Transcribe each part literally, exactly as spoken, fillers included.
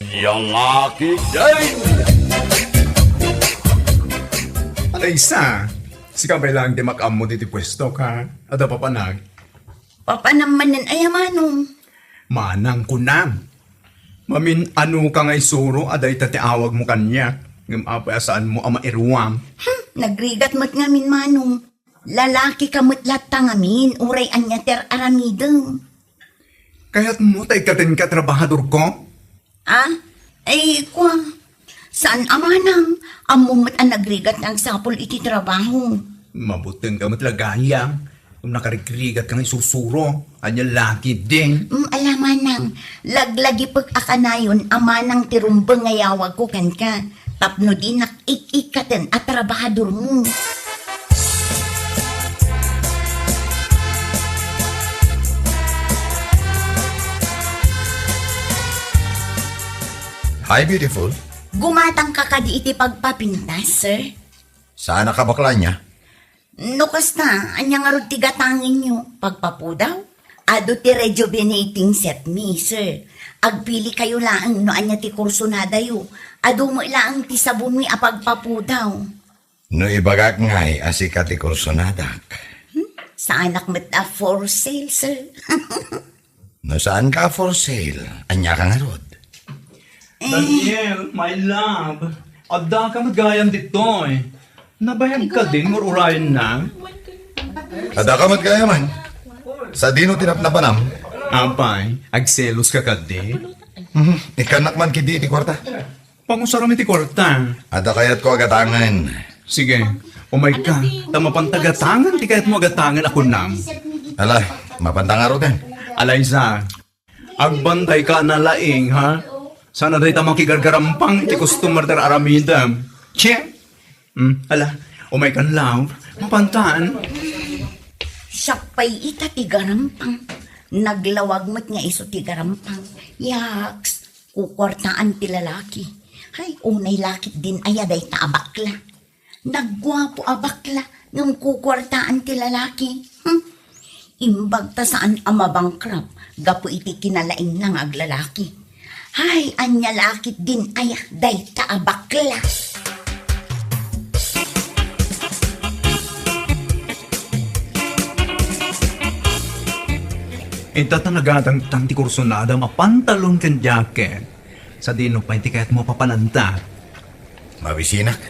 Yang aki din! Alaysa, sika pay laeng ti makaammo ditoy puesto ka. Adda papanag? Papanam manen aya, Manong? Manang kunam. Mamin-ano ka nga isuro a dayta ti awagmo kaniak, ngem apay a saanmo a mairuam? Hmm, nagrigat met ngamin, Manong. Lalaki ka met latta ngamin, uray ania ti ar-aramidem. Kayatmo ta ikkatenka a trabahadorko? Ah? Ay, kua. Saan a manang? Ammom met a nagrigat nga agsapul iti trabaho. Mabuteng ka met la gayam. Nakarigrigat ka nga isusuro. Ania la ketdin? Mm, ala manang. Laglagipek a kanayon a manang ti rumbeng nga yawagko kenka. Tapno dinak ik-ikkaten a trabahadormo. Hi, beautiful. Gumatangka kadi iti pagpapintas, sir? Saan a kabakla ania? No kasta, ania ngarud ti gatangenyo? Pagpapudaw? Adu ti rejuvenating set mi, sir. Agpili kayo laeng no ania ti kursonadayo. Adu met laeng ti sabonmi a pagpapudaw. No ibagak ngay a sika ti kursonadak. Hmm? Saanak met a for sale, sir. No saanka a for sale, ania ka ngarud? Eh. Daniel, my love, adda ka met gayam ditoy. Nabayag ka din, ngur-urayennak. Adda ka met gayamen. Sadino ti napnapanam? Apay, agselos ka kadi? Mhm, ikkannak man ketdi iti kuarta. Pangusaram iti kuarta. Adda kayatko a gatangen. Sige, umayka, ta mapanta gatangen ti kayatmo a gatangen a kunam. Ala, mapanta ngaruden. Alaysa, agbantayka a nalaing, ha? Saan a dayta makigargarampang iti customer ti ar-aramidem. Che! Hmm, ala, umaykan, love. Mapantan. Siak pay ita ti garampang. Naglawag met nga isu ti garampang. Yaks, kukuartaan ti lalaki. Hay, unay la ketdin aya dayta a bakla. Nagguapo a bakla, ngem kukuartaan ti lalaki. Hmm. Imbag ta saan a mabankrupt gapu iti kinalaingna nga aglalaki. Hay, ania la ketdin aya dayta a bakla. Ita ta nagatangtan ti kursonadam a pantalon ken jacket. Sadino pay ti kayatmo a papananta? Mabisinak.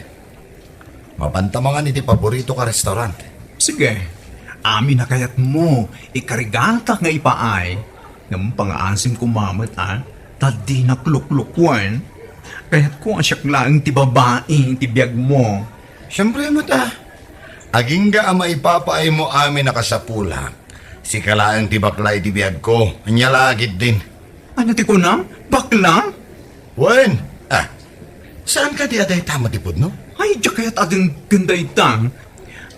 Mapanta mangan iti paboritoka a restaurant. Sige. Amin a kayatmo, ikarigatak nga ipaay. Ngem pangaasim koma met, a, ta dinak luklukuen. Kayatko a siak laeng ti babai iti biagmo. Siempre met, a. Agingga a maipapaaymo amin a kasapulak. Sika laeng ti bakla iti biagko. Ania la ketdin? Ania ti kunam? Bakla? Wen, a, saan kadi a dayta met ti pudno? Ay, diak kayat a denggen dayta.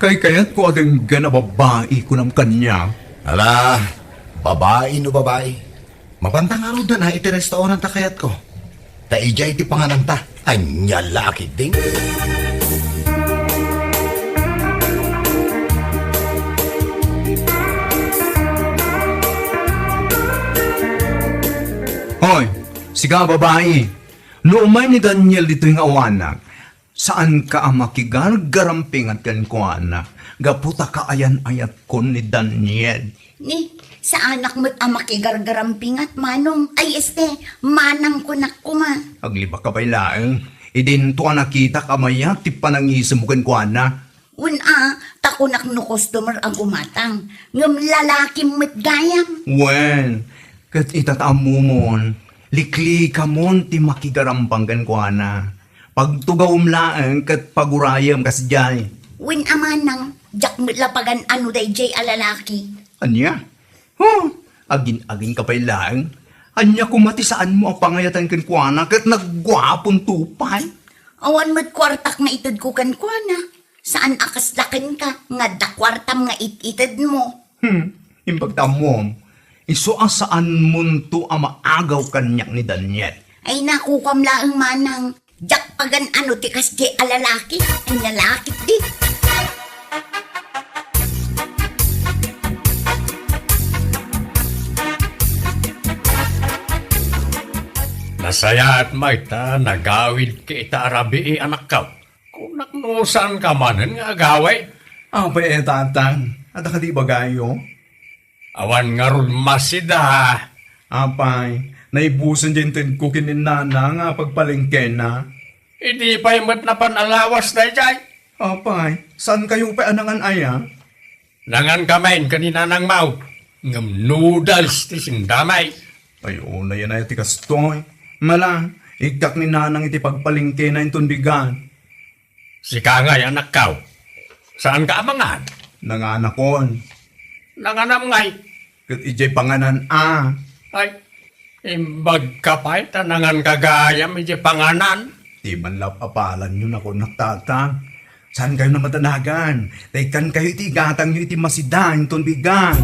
Kaykayatko a denggen a babai, kunam kaniak. Ala, babai no babai. Mapanta ngaruden a iti restaurant a kayatko. Ta idiay ti pangananta. Ania la ketdin? Hoy, sika a babai, no umay ni Daniel ditoy nga awanak, saanka a makigargarampingat kenkuana gapu ta kaayan-ayatkon ni Daniel. Ni, saanak met a makigargarampingat, Manong. Ay, este, Manang kunak koma. Aglibakka pay laeng. Idinto a nakitak a mayat ti panangisemmo kenkuana. Wen a, ta kunak no customer a gumatang. Ngem lalakim met gayam. Wen, ket ita ta ammomon, liklikamon ti makigarampang kenkuana. Pagtugawem laeng ket pagurayem kasdiay. Wen a manang, diak met la pagan-ano daydiay a lalaki. Ania? Huh! Agin-aginka pay laeng. Ania koma ti saanmo a pangayatan kenkuana ket nagguaponto pay? Awan met kuartak nga itedko kenkuana. Saan a kasla kenka nga adda kuartam nga it-itedmo. Hmm, imbag ta ammom, isu a saanmonto a maagaw kaniak ni Daniel. Ay, nakukuam laeng manang. Diak pagan-ano ti kasdiay a lalaki. Ania la ketdi? Nasayaat mayta nagawidka ita a rabii, anakko. Kunak no saanka manen nga agawid? Apay, eh, tatang, adda kadi ibagayo? Awan ngarud masida. Apay, naibusen diay intedko ken ni nana nga pagpalengkena. Idi pay met napan a lawas daydiay. Apay, saankayo pay a nangan aya? Nangan kami ken ni nanangmo, ngem noodles ti sendami. Ay, unayen aya ti kastoy. Mala, ikkak ni nanang iti pagpalengkena inton bigat. Sika ngay, anakko, saanka a mangan? Nanganakon. Nanganam ngay? Ket idiay panganan a. Ay, imbagka pay ta nanganka gayam idiay panganan. Ti manlap a palanyo, nakunak, tatang. Saankayo a madanagan? Ta ikkankayo iti igatangyo iti masida inton bigat.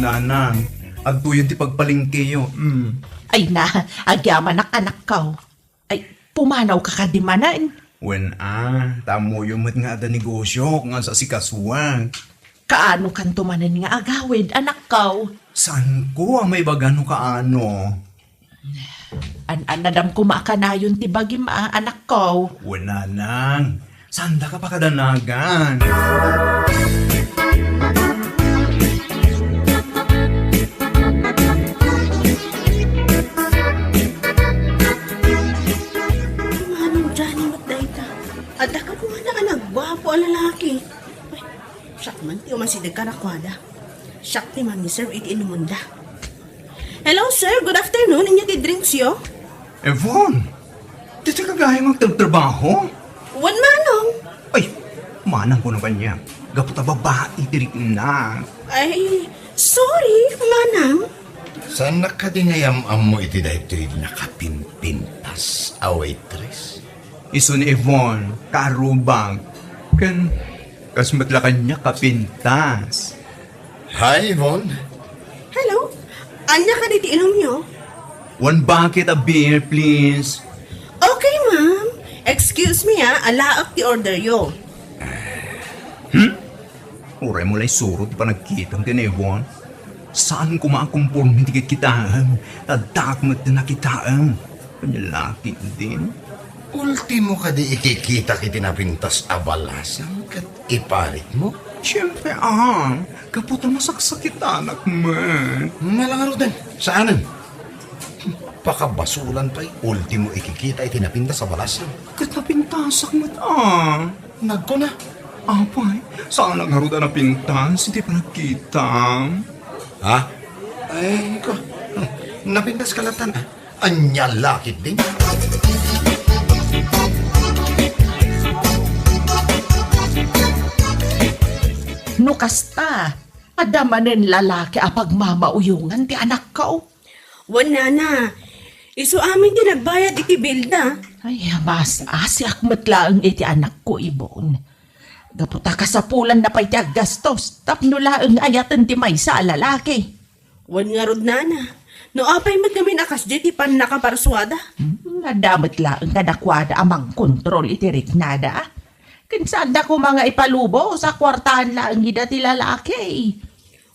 Nanang, agtoyen ti pagpalengkeyo. Mm. Ay na, agyamanak, anakko. Ay, pumanawka kadi manen? Wen a, ta ammoyo met nga adda negosio nga saasikasuak. Kaanokanto manen nga agawid, anakko? Saanko a maibaga no kaano. An-annadam koma a kanayon ti bagim a, anakko. Wen, nanang, saandaka pakadanagan. Manong Johnny met dayta. Adda kadi manen a nagguapo a lalaki. Ay, siak man ti umasideg kadakuada. Siak ti mami-serve iti inumonda. Hello, sir. Good afternoon. Ania ti drinksyo? Yvonne, dita ka gayam agtrabtrabaho? Wen, manong. Ay, manang kuno kaniak. Gapu ta babai ti rikna. Ay, sorry, manang. Saannak kadi nga yam-ammo iti daytoy nakapimpintas a waitress? Isu ni Yvonne, kaarrubak. Ken kas met la kaniak kapintas. Hi, Yvonne. Hello? Ania kadi ti inumyo? One bucket of beer, please. Okay, ma'am. Excuse me, ah. Alaek ti orderyo. Hmm? Uray mo la isuro ti panagkitam ken ni Yvonne. Saan koma a komporme ti kitkitaem. Addaak met ti nakitaem. Ania la ketdin? Ultimo kadi ikikitak iti napintas a balasang ket iparitmo? Siempre, ah, gapu ta masaksakitanak met. Malangaruden, saanen. Pakabasulan pay, ultimo ikikita iti napintas a balasang. Ket napintasak met, ah. Nagkuna. Apay, saanak ngarud a napintas iti panagkitam. Ha? Ay, ko. Napintas ka latan, ah. Ania la ketdin? No kasta, adda manen lalaki a pagmamauyongan ti anakko? Wen, nana. Isu amin ti nagbayad iti bilda. Ay, mas-asiak met laeng iti anakko, Yvonne. Gapu ta kasapulanna pay ti aggastos tapno laeng ayaten ti maysa a lalaki. Wen ngarud, nana, no apay met ngamin a kasdiay ti pannakaparsuada? Hmm, adda met laeng kadakuada a mangkontrol iti riknada. Ken saanda koma nga ipalubos a kuartaan laeng ida ti lalaki.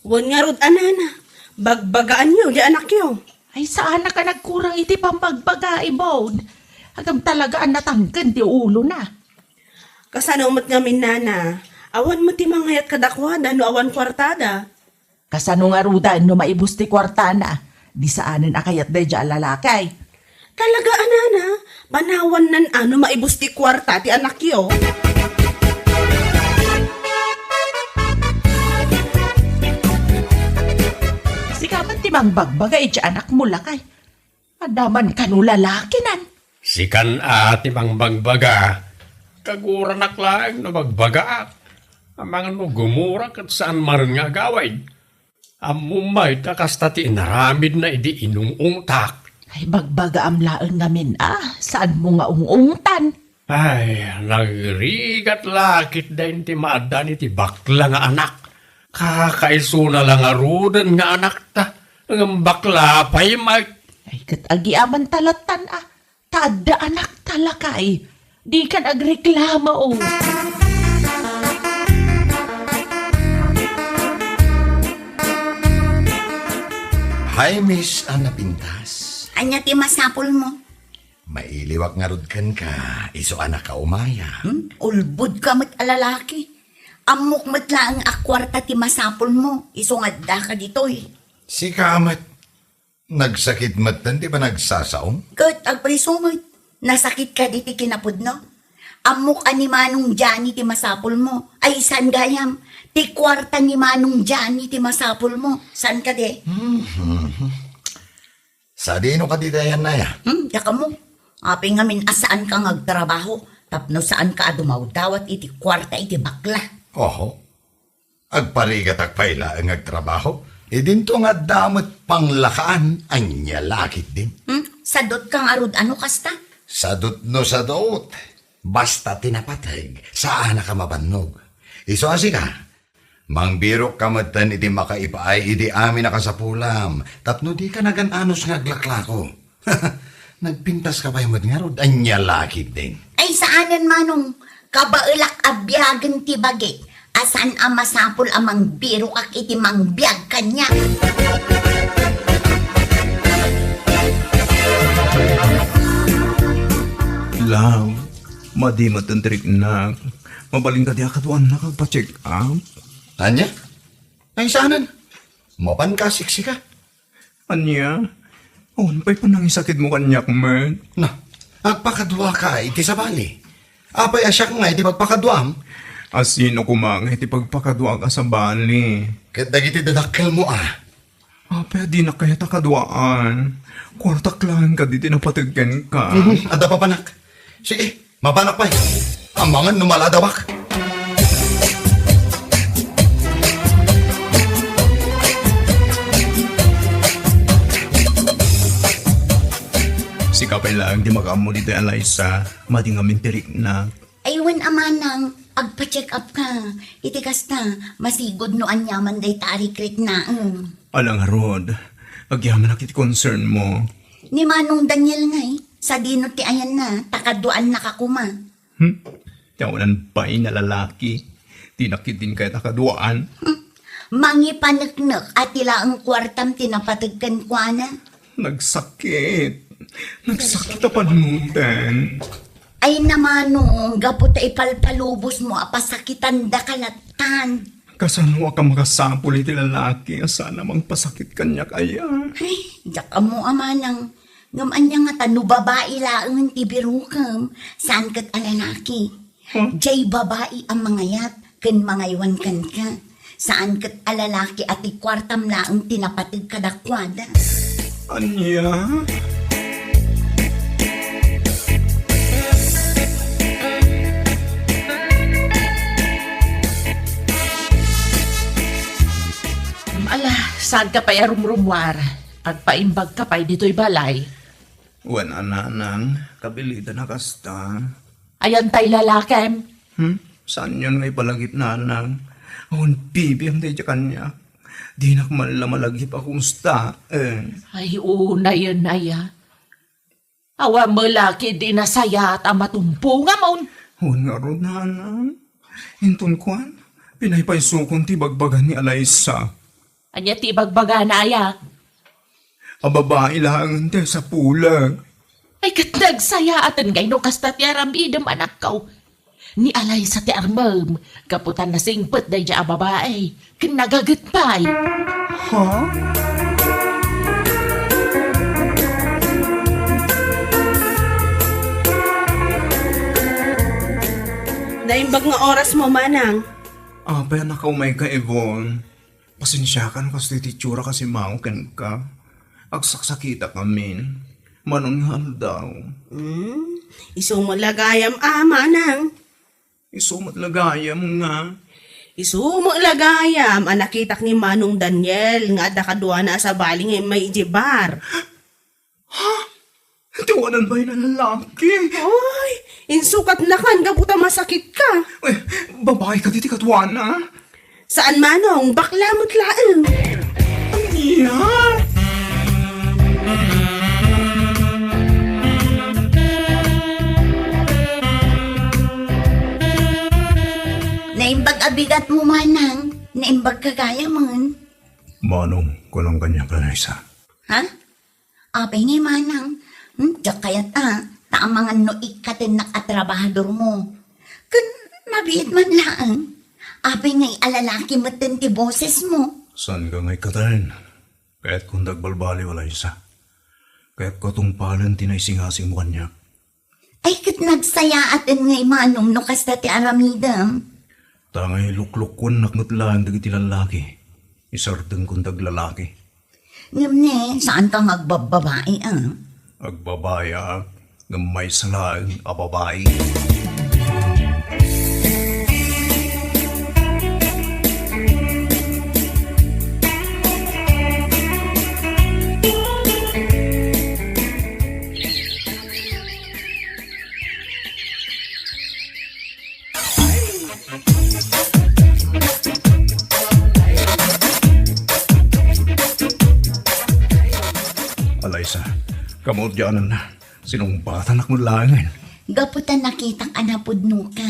Wen ngarud a, nana, bagbagaanyo ti anakyo. Ay, saanak a nagkurang iti pammagbaga, Yvonne. Agam talaga a natangken ti ulona. Kasano met ngamin, nana? Awan met ti mangayat kadakuada no awan kuartada. Kasano ngaruden no maibus ti kuartana? Di saanen a kayat daydiay a lalaki. Talaga a, nana, panawannan a no maibus ti kuarta ti anakyo. Sika met ti mangbagbaga iti anakmo, lakay. Adda man kano lalakinan. Sikan a ti mangbagbaga. Kaguranak laeng no bagbagaak. Amangan no gumura ket saan manen nga agawid. Ammom met a kasta ti inaramidna idi inung-ungtak. Ay, bagbagaam laeng ngamin a, saanmo nga ung-ungtan? Ay, nagrigat la ketdin ti maaddaan iti bakla nga anak. Kakaisuna la ngaruden nga anakta, ngem bakla pay met. Ay, ket agyamanta lattan a, ta adda anakta, lakay. Dikan agreklamo. Ay, Miss Ana Pintas. Ania ti masapulmo? Mailiwak ngarud kenka, isu a nakaumaya. Hmm? Ulbodka met a lalaki. Ammok met laeng a kuarta ti masapulmo, isu nga addaka ditoy. Sika met, nagsakit metten ti panagsasaom? Ket agpayso met, nasakitka ditoy kinapudno? Ammok a ni Manong Johnny ti masapulmo. Ay, saan gayam? Ti kuarta ni Manong Johnny ti masapulmo. Saan kadi? Mhm. Sadino kadi ti ayanna aya? Hmm, diak ammo. Apay ngamin a saanka nga agtrabaho tapno saanka a dumawdawat iti kuarta iti bakla? Oho. Agparigatak pay laeng nga agtrabaho. Idinto nga adda met panglakaan, ania la ketdin? Hmm, sadutka ngarud a no kasta? Sadut no sadut. Basta ti napateg, saanaka mabannog. Isu a sika, mangbirokka metten iti makaipaay iti amin a kasapulam, tapno dika nagan-anos nga aglaklako. Nagpintaska pay met ngarud, ania la ketdin? Ay, saanen, Manong. Kabaelak a biagen ti bagik. A saan a masapul a mangbirokak iti mangbiag kaniak. Love, madi met ti riknak. Mabalin kadi a kaduaannak agpa-check up? Ania? Ay, saanen. Mapanka a siksika. Ania? Awan pay panangisakitmo kaniak met? Na, agpakaduaka iti sabali. Apay a siak nga iti pagpakaduam? A sino koma nga iti pagpakaduak a sabali? Ket dagiti dadakkelmo a. Apay a dinak kayat a kaduaan? Kuartak laeng kadi ti napateg kenka. Mhm, adda papanak. Sige, mapanak pay. Amangan no maladawak. Sika pay laeng ti makaammo ditoy, Alaysa. Madi ngamin ti riknak. Ay, wen a manang, agpa-check up ka. Iti kasta, masigud no aniaman dayta a rikriknaem. Ala ngarud, agyamanak iti concern mo. Ni Manong Daniel ngay, sadino ti ayanna, ta kaduaannaka koma. Hmm? Ti awanan pay a lalaki, dinak ketdin kayat a kaduaan. Hmm. Mangipaneknek a ti laeng kuartam ti napateg kenkuana. Nagsakit. Nagsakit a panunten. Ay, na Manong, gapu ta ipalpalubosmo a pasakitandaka lattan. Kasano a ka makasapul iti lalaki a saan a mangpasakit kaniak aya? Ay, diak ammo a manang. Ngem ania ngata no babai laeng ti birokem, saan ket a lalaki? Huh? Diay babai a mangayat ken mangaywan kenka. Saan ket a lalaki a ti kuartam laeng ti napateg kadakuada. Ania? Ala, saanka pay a rumrumuar? Agpaimbagka pay ditoy balay. Wen a nanang, kabilitan a kasta. Ayan tay lalakem? Hmm? Saanyon nga ipalagip, nanang? Awan bibiam daydiay kaniak. Dinak man la malagip a kumusta, eh. Ay, unayen aya. Awan met la ketdi nasayaat a matumpongamon. Wen ngarud, nanang. Inton kuan, pinaypaysokon ti ibagbaga ni Alaysa. Ania ti ibagbagana aya? A babai laengen ti sapulek. Ay, ket nagsayaaten ngay no kasta ti aramidem, anakko. Ni Alaysa ti armem, gapu ta nasingpet daydiay a babai, ken nagaget pay. Ha? Naimbag nga orasmo, manang. Apay a nakaumayka, Yvonne? Pasensiakan no kasta ti itsura a simmango kenka. Agsaksakitak ngamin. Mano nga aldaw. Hmm? Isu met la gayam a, manang. Isu met la gayam nga. Isu met la gayam a nakitak ni Manong Daniel nga adda kaduana a sabali nga immay idiay bar. Ha? Ti awanan pay a lalaki? Ay, insukatnakan gapu ta masakitka. Eh, babai kadi ti kaduana? Saan, manong, bakla met laeng. Ania? Naimbag a bigatmo, manang. Naimbag ka gayamen. Manong, kunam kaniak, Alaysa. Ha? Apay ngay manang, hmm, diak kayat a, ta amangan no ikkatennak a trabahadormo. Ken mabiit man laeng. Apay ngay a lalaki metten ti bosesmo? Saan ka nga ikkaten? Kayatkon ti agbalbaliw, Alaysa. Kayatko a tungpalen ti naisingasingmo kaniak. Ay, ket nagsayaaten ngay manong no kasta ti aramidem. Ta ngay luklukkuennak met laeng dagiti lallaki. Isardengkon ti aglalaki. Ngem ne, saanka nga agbabbabai, a? Agbabaiak, ngem maysa laeng a babai. Alaysa, kamudiananna, sinungbatanak met laengen. Gapu ta nakitak a napudnoka,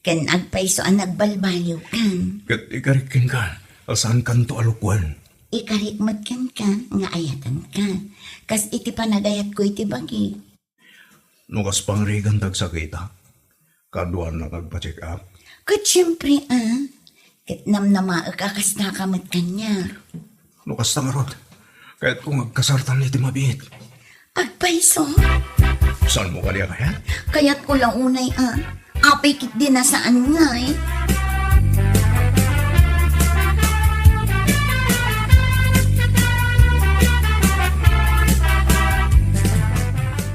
ken agpayso a nagbalbaliwkan. Ket ikarik kenka, a saankanto a lukuen. Ikarik met kenka nga ayatenka, kas iti panagayatko iti bagi. No kas pangrigan ti agsakita, kaduanak agpa-check up. Ket siempre, a. Ket namnamaek a kastaka met kaniak. No kasta ngarud, kayatko nga agkasartan iti mabiit. Agpayso? Saanmo kadi a kayat? Kayatko la unay, a. Apay ketdi a saan ngay?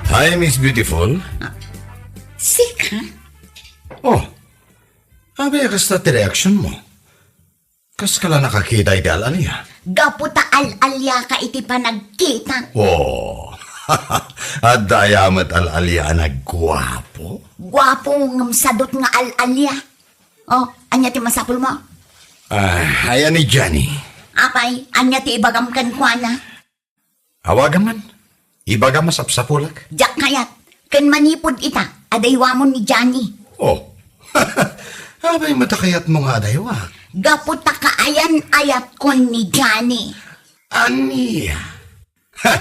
Hi, Miss Beautiful. Ah, sika? Oh, apay a kasta ti reaksionmo? Kaska la nakakita iti al-alia? Gapu ta al-aliaka iti panagkita. Oh, adda aya met al-alia a nagguapo? Guapo ngem sadut nga al-alia. Oh, ania ti masapulmo? Ah, aya ni Johnny. Apay, ania ti ibagam kenkuana? Awagam man. Ibagam a sapsapulak. Diak kayat. Ken manipud ita, adaywamon ni Johnny. Oh. Apay met a kayatmo nga adaywa? Gapu ta kaayan-ayatkon ni Johnny. Ania? Ha?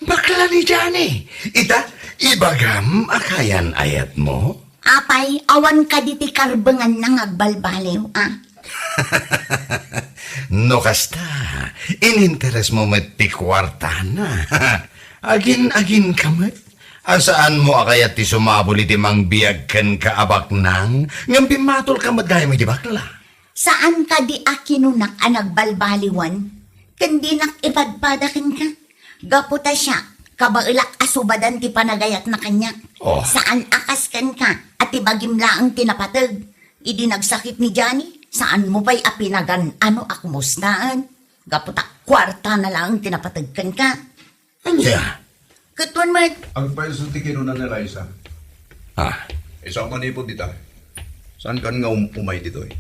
Bakla ni Johnny. Ita, ibagam a kaayan-ayatmo? Apay, awan kadi ti karbenganna nga agbalbaliw, a? No kasta, ininteresmo met ti kuartana. Agin-aginka met. A saanmo a kayat ti sumabol iti mangbiag kenka a baknang, ngem bimmatolka met gayam iti bakla. Saan kadi a kinunak a nagbalbaliwan? Ken dinak ipadpada kenka. Gapu ta siak, kabaelak a subadan ti panagayatna kaniak. Oh. Saan a kas kenka, a ti bagim laeng ti napateg. Idi nagsakit ni Johnny, saanmo pay a pinagan-ano a kumustaen. Gapu ta kuartana laeng ti napateg kenka. Ania? Ket wen met. Agpayso ti kinuna ni Alaysa. Ah. Isu a manipud ita. Saankan nga um-, umay ditoy?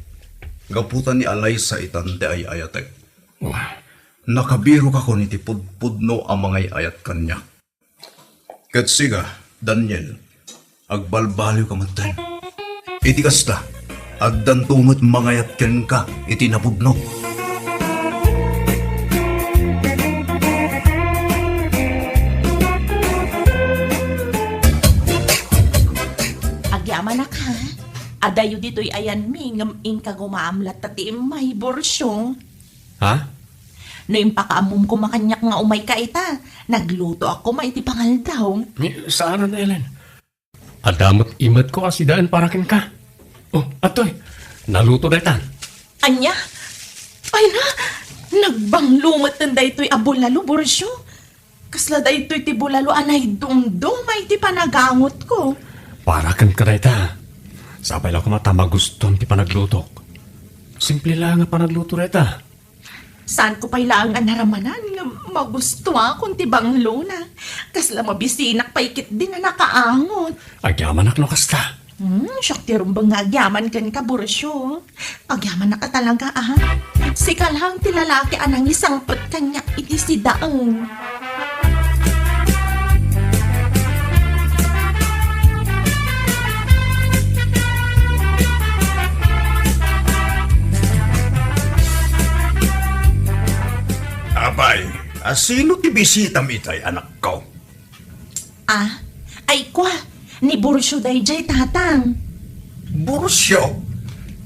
Gapu ta ni Alaysa itan ti ay-ayatek. Wah. Nakabirokakon iti pudpudno a mangay-ayat kaniak. Ket sika, Daniel, agbalbaliwka metten. Iti kasta, addanto met mangayat kenka iti napudno. Agyamanak, ha? Adayo ditoy ayanmi ngem inka gumaam latta ti immay, Borcio. Ha? No impakaammom koma kaniak nga umayka ita, naglutoak koma iti pangaldaw. Ni, saanen, Ellen. Adda met imetko a sidaen para kenka. Oh, adtoy. Naluto daytan. Ania? Ay na, nagbanglo metten daytoy a bulalo, Borcio. Kasla daytoy ti bulalo a naidumduma iti panagangotko. Para kenka dayta. Sapay la koma ta magustuam ti panaglutok. Simple la nga panagluto dayta. Saanko pay laeng a naramanan nga magustuakon ti banglona. Kasla mabisinak pay ketdin a nakaangot. Agyamanak no kasta. Hmm, siak ti rumbeng nga agyaman kenka, Borcio. Agyamanak a talaga, a. Sika laeng ti lalaki a nangisangpet kaniak iti sidaen. Sino ti bisitam itay, anakko? Ah, ay kwa, ni Burcio dayjay, tatang. Burcio?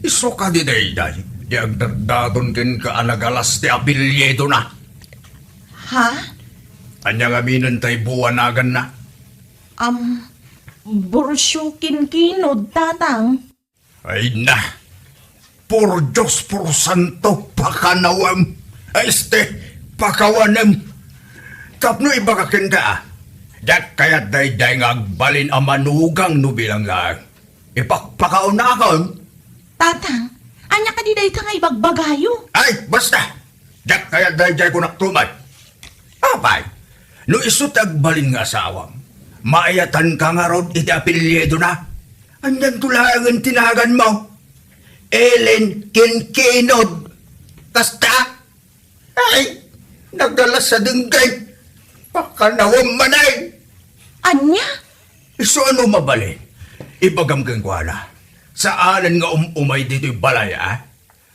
Isu kadi dayjay, di agdaddaton kenka a nagalas ti apelyidona? Ha? Ania ngamin tay buanaganna? Am, Burcio Kinkinod, tatang. Ay na, por Dios, por santo, pakanawem. Ay, este, pakawanem. Tapno ibaga kenka, diak kayat daydiay nga agbalin a manugang no bilang laeng. Ipakpakaunakon. Tatang, ania kadi dayta nga ibagbagayo? Ay, basta! Diak kayat daydiay kunak tumet. Apay, no isu ti agbalin nga asawam, maiyatanka ngarud iti apelyidona? Anianto laengen ti naganmo? Ellen Kinkinod. Kasta? Ay, nagalas a denggay. Pakanawem manen. Ania? Isu a no mabalin, ibagam kenkuana. Saanen nga um-umay ditoy balay, a?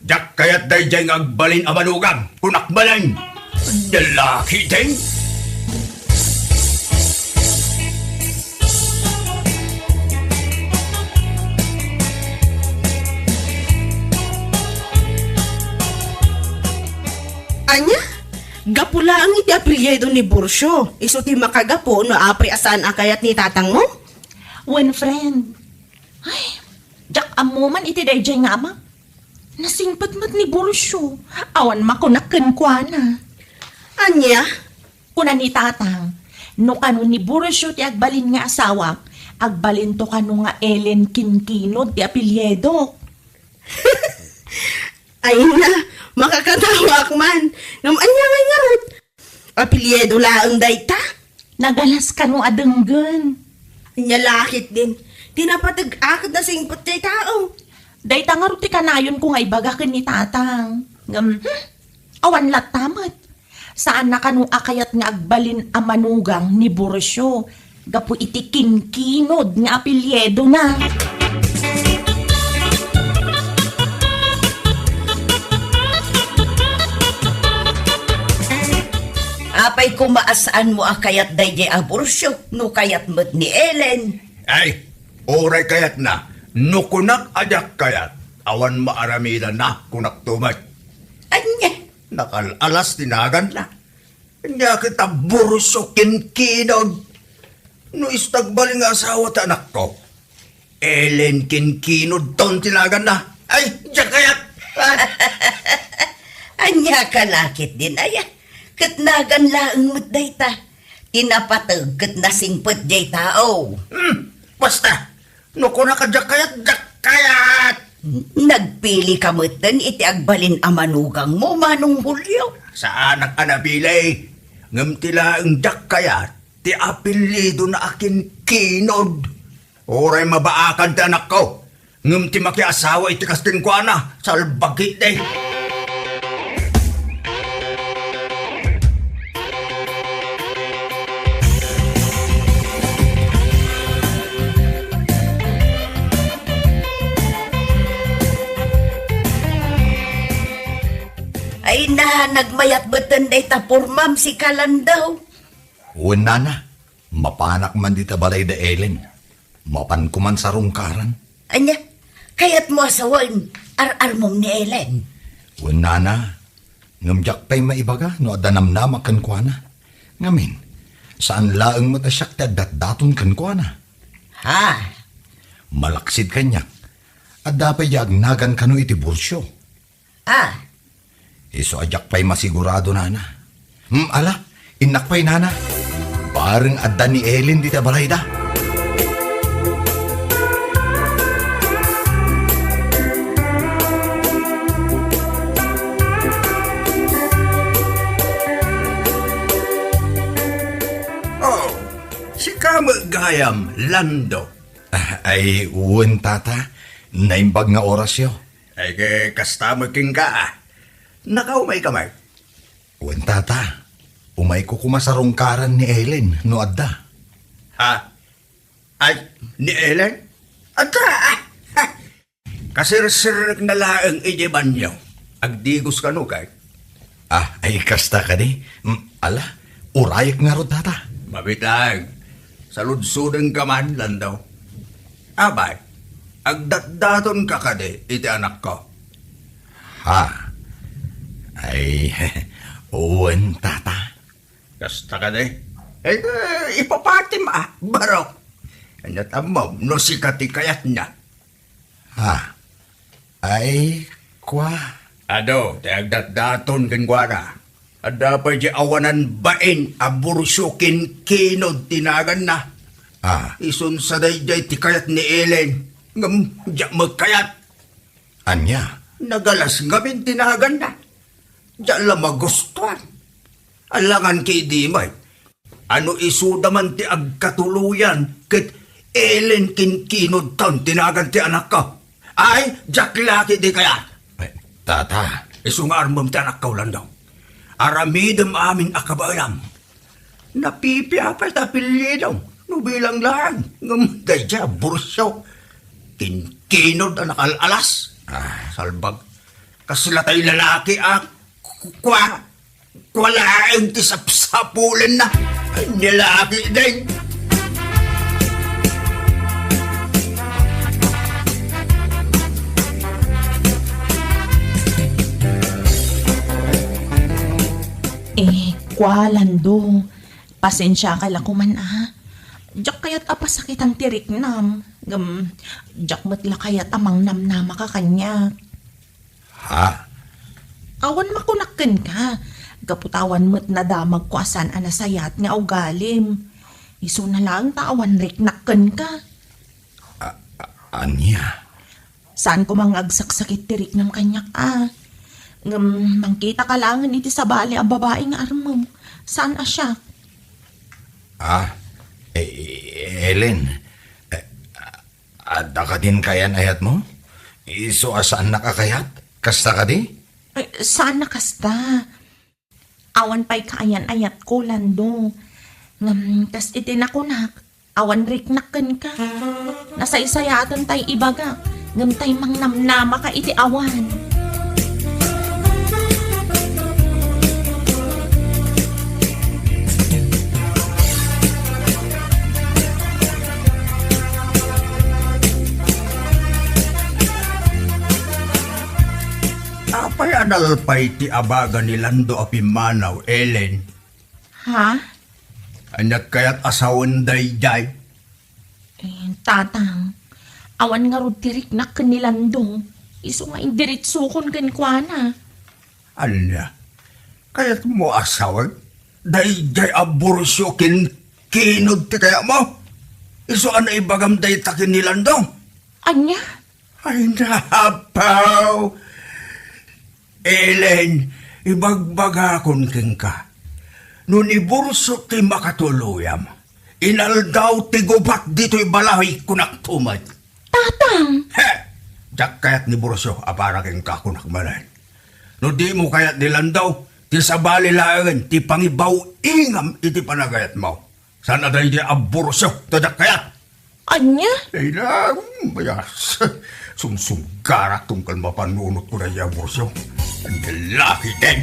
Diak kayat daydiay nga agbalin a manugang, kunak manen. Lalaki din. Ania? Gapu laeng iti apelyido ni Burcio, isu ti makagapu no apay a saan a kayat ni tatangmo? Wen, friend. Ay, diak ammo man iti daydiay nga ama. Nasingpet met ni Burcio. Awan makunak kenkuana. Ania? Kuna ni tatang, no kano ni Burcio ti agbalin nga asawak, agbalinto kano nga Ellen Kinkinod ti apelyidok. Ay na, makakatawaak man. Ngem ania ngay ngarud? Apelyido laeng dayta? Nagalas kano a denggen. Ania la ketdin? Ti napateg-ak ket nasingpet dayta, o. Dayta ngarud ti kanayonko nga ibaga ken ni tatang. Ngem, hmm, awan latta met. Saan a kano a kayat nga agbalin a manugang ni Burcio gapu iti Kinkinod nga apelyidona. Apay koma a saanmo a kayat daydiay a Burcio no kayat met ni Ellen? Ay, uray kayatna, no kunak a diak kayat, awan maaramidanna, kunak tumet. Ania? Nakal-alas ti naganna. Ania ket a Burcio Kinkinod? No isu ti agbalin nga asawa ti anakko, Ellen Kinkinodton ti naganna. Ay, diak kayat! Ania ka la ketdin, aya? Ket nagan laeng met dayta. Ti napateg ket nasingpet diay tao. Hmm, basta, no kunak a diak kayat, diak kayat! Nagpili ka metten iti agbalin a manugangmo, Manong Julio? Saanak a napili, ngem ti laeng diak kayat, ti apelyidona a Kinkinod. Uray mabaakan ti anakko, ngem ti makiasawa iti kas kenkuana, salbagi ti. Ay na, nagmayat metten dayta pormam, Sika Landau. Wen, nana, mapanak man dita balay da Ellen. Mapanko man sarungkaran. Ania, kayatmo a sawen, ar-armom ni Ellen? Wen, nana, ngem diak pay maibaga no adda namnamak kenkuana. Ngamin, saan laeng met a siak ti agdatdaton kenkuana. Ha? Malaksid kaniak, adda pay diay agnagan kano iti Burcio. Ah. Isu a diak pay masigurado, nana. Hmm, ala, innak pay, nana. Bareng adda ni Ellen dita balayda. Oh, sika met gayam, Lando. Ah, ay, wen, tata. Naimbag nga orasyo. Ay, ke, kasta met kenka, a. Nakaumayka met? Wen, tata. Umayko koma sarungkaran ni Ellen no adda. Ha? Ay, ni Ellen? Adda, a. Ha? Kasirsirekna laeng idiay banio. Agdigos kano, kay? Ah, ay kasta kadi? Mm, ala, urayek ngarud, tata. Mabitag, saludsodenka man, Lando. Abay, agdatdatonka kadi iti anakko? Ha? Ay, wen, tata. Kasta kadi? Ay, eh, ipapatim, ah, barok. Ania ti ammom no sika ti kayatna? Ha? Ay, kua. Adu ti agdatdaton kenkuana. Adda pay di awanan bain a Burcio Kinkinod ti naganna. Ah. Isun sa daydiay ti kayat ni Ellen. Ngem diak met kayat. Ania? Nagalas ngamin ti naganna. Diak la magustuan. Alangan ki idi, may. Ano isuda man ti agkatuloyan ket Ellen Kinkinod taon ti nagan ti anakko? Ay, diak la ketdi kayat. Ay, tata. Isu nga armem ti anakko, Lando. Aramidem amin a kabaelam. Napipia pay ta apelyidom no bilang laeng. Ngem daydiay a Burcio Kinkinod a nakal-alas. Ah. Salbag. Kasla tay lalaki a ku-, kua, kua laeng ti sapsapulenna. Ania la ketdin. Eh, kua, Lando, pasensiaka la koman, a. Diak kayat a pasakitan ti riknam. Ngem, diak met la kayat a mangnamnamaka kaniak. Ha? Awan makunak kenka. Gapu ta awan met nadamagko a saan a nasayaat nga ugalim. Isuna laeng ta awan riknak kenka. A-, a-, ania? Saan koma nga agsaksakit ti riknam kaniak, a. Ngem mangkitaka laengen iti sabali a babai nga armem. Saan a siak. Ah, eh, Ellen, eh, adda kadin kaayan-ayatmo? Isu a saannak a kayat? Kasta kadi? Ay, saan a kasta. Awan pay kaayan-ayatko, Lando. Ngem kas iti nakunak, awan riknak kenka. Nasaysayaaten tay ibagak, ngem tay mangnamnamaka iti awan. Apay a nalpay ti abaga ni Lando a pimmanaw, Ellen? Ha? Aniak kayat a sawen daydiay? Eh, Tatang, awan ngarud ti riknak ken ni Lando. Isu nga indiritsokon kenkuana. Ania? Kayatmo a sawen? Daydiay a Burcio Kinkinod ti kayatmo? Isu a naibagam dayta ken ni Lando? Ania? Ay, napaw! Ellen, ibagbagakon kenka, no ni Burcio ti makatuluyam, inaldaw ti gubat ditoy balay, kunak to met. Tatang! He! Diak kayat ni Burcio a para kenka, kunak manen. No dimo kayat ni Lando, ti sabali laengen ti pangibaw-ingam iti panagayatmo. Saan a daydi a Burcio ti diak kayat? Ania? Ay na, mayas. Sumsumgarak tunggal mapanunot ko na iya Burcio. Ang lalaki din.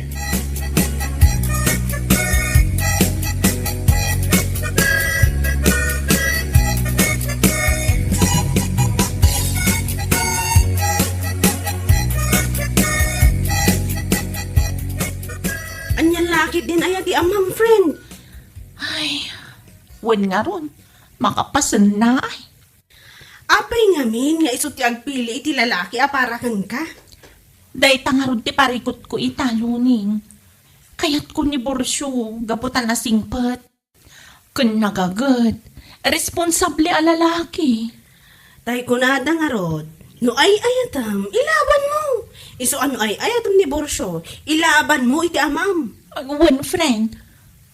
Ania la ketdin aya ti amam, friend? Ay, wen ngarud, makapasenna ay. Apay ngamin nga isu ti agpili iti lalaki a para kenka? Dayta ngarud ti parikutko ita, Luning. Kayatko ni Burcio gapu ta nasingpet ken nagaget, responsable a lalaki. Tay kunada ngarud, no ay-ayatem, ilabanmo. Isu a no ay-ayatem ni Burcio, ilabanmo iti amam. Wen, friend.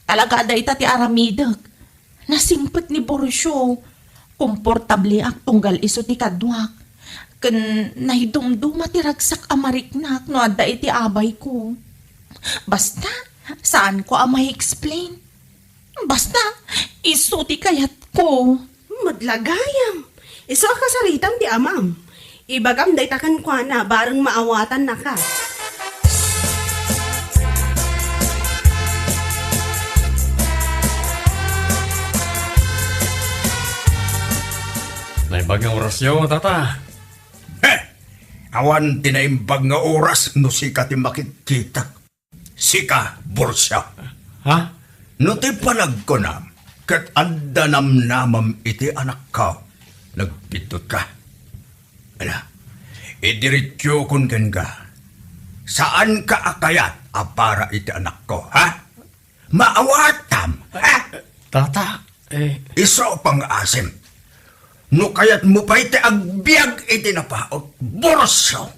Talaga dayta ti aramidek. Nasingpet ni Burcio. Komportableak tunggal isu ti kaduak. Ken naidumduma ti ragsak a mariknak no adda iti abayko. Basta, saanko a ma-explain. Basta, isu ti kayatko. Met la gayam. Isu a kasaritam ti amam. Ibagam dayta kenkuana bareng maawatannaka. Naimbag nga orasyo, tata. He! Awan ti naimbag nga oras no sika ti makitkitak. Sika, Borcio. Ha? No ti panagkunam, ket adda namnamam iti anakko, nagbiddut ka. Ala, idiretsokon kenka. Saanka a kayat a para iti anakko, ha? Maawatam, ha? Tata, eh. Isu pay nga asim. No kayatmo pay ti agbiag iti napaut, Borcio,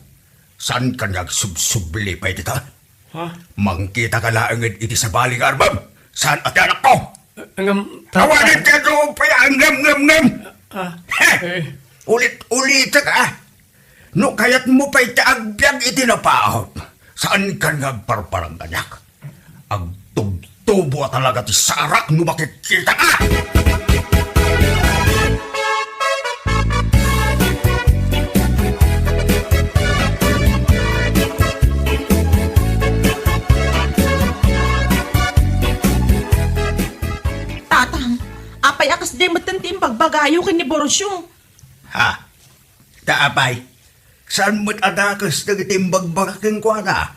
saanka nga agsubsubli pay ditoy. Ha? Mangkitaka laeng iti sabali nga arbem. Saan a ti anakko? Ngem, Tata. Awanen ti adu pay a ngem, ngem, ngem. Ah, Heh! eh. Ulit-ulitek, ah. No kayatmo pay ti agbiag iti napaut, saanka nga agparparang kaniak. Agtubtubo a talaga ti sarak no makitkitaka. Tatang, apay a kasdiay metten ti imbagbagayo ken ni Borcio? Ha? Ta apay, saan met a dakes dagiti imbagbagak kenkuana?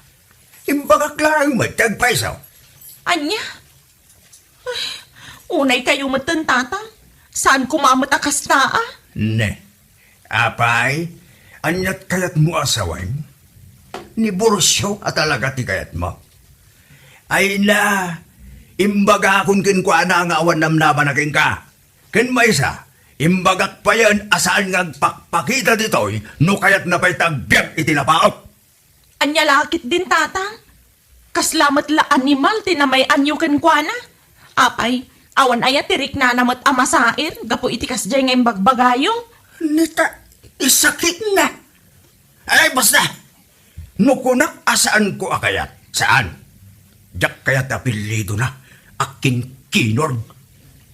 Imbagak laeng met ti agpayso. Ania? Ay, unay kayo metten, Tatang. Saan koma met a kasta, a? Ne. Apay, aniat kayatmo a sawen? Ni Borcio a talaga ti kayatmo? Ay na, imbagakon kenkuana nga awan namnamana kenka. Ken maysa, imbagak payen a saan nga agpakpakita ditoy no kayatna pay ti agbiag iti napaut. Ania la ketdin, Tatang? Kasla met la animal ti namay-anyo kenkuana? Apay, awan aya ti riknana met a masair gapu iti kasdiay nga imbagbagayo? Neta, isakitna. Ay, basta! No kunak a saanko a kayat, saan. Diak kayat ti apellidona, Akinkinor.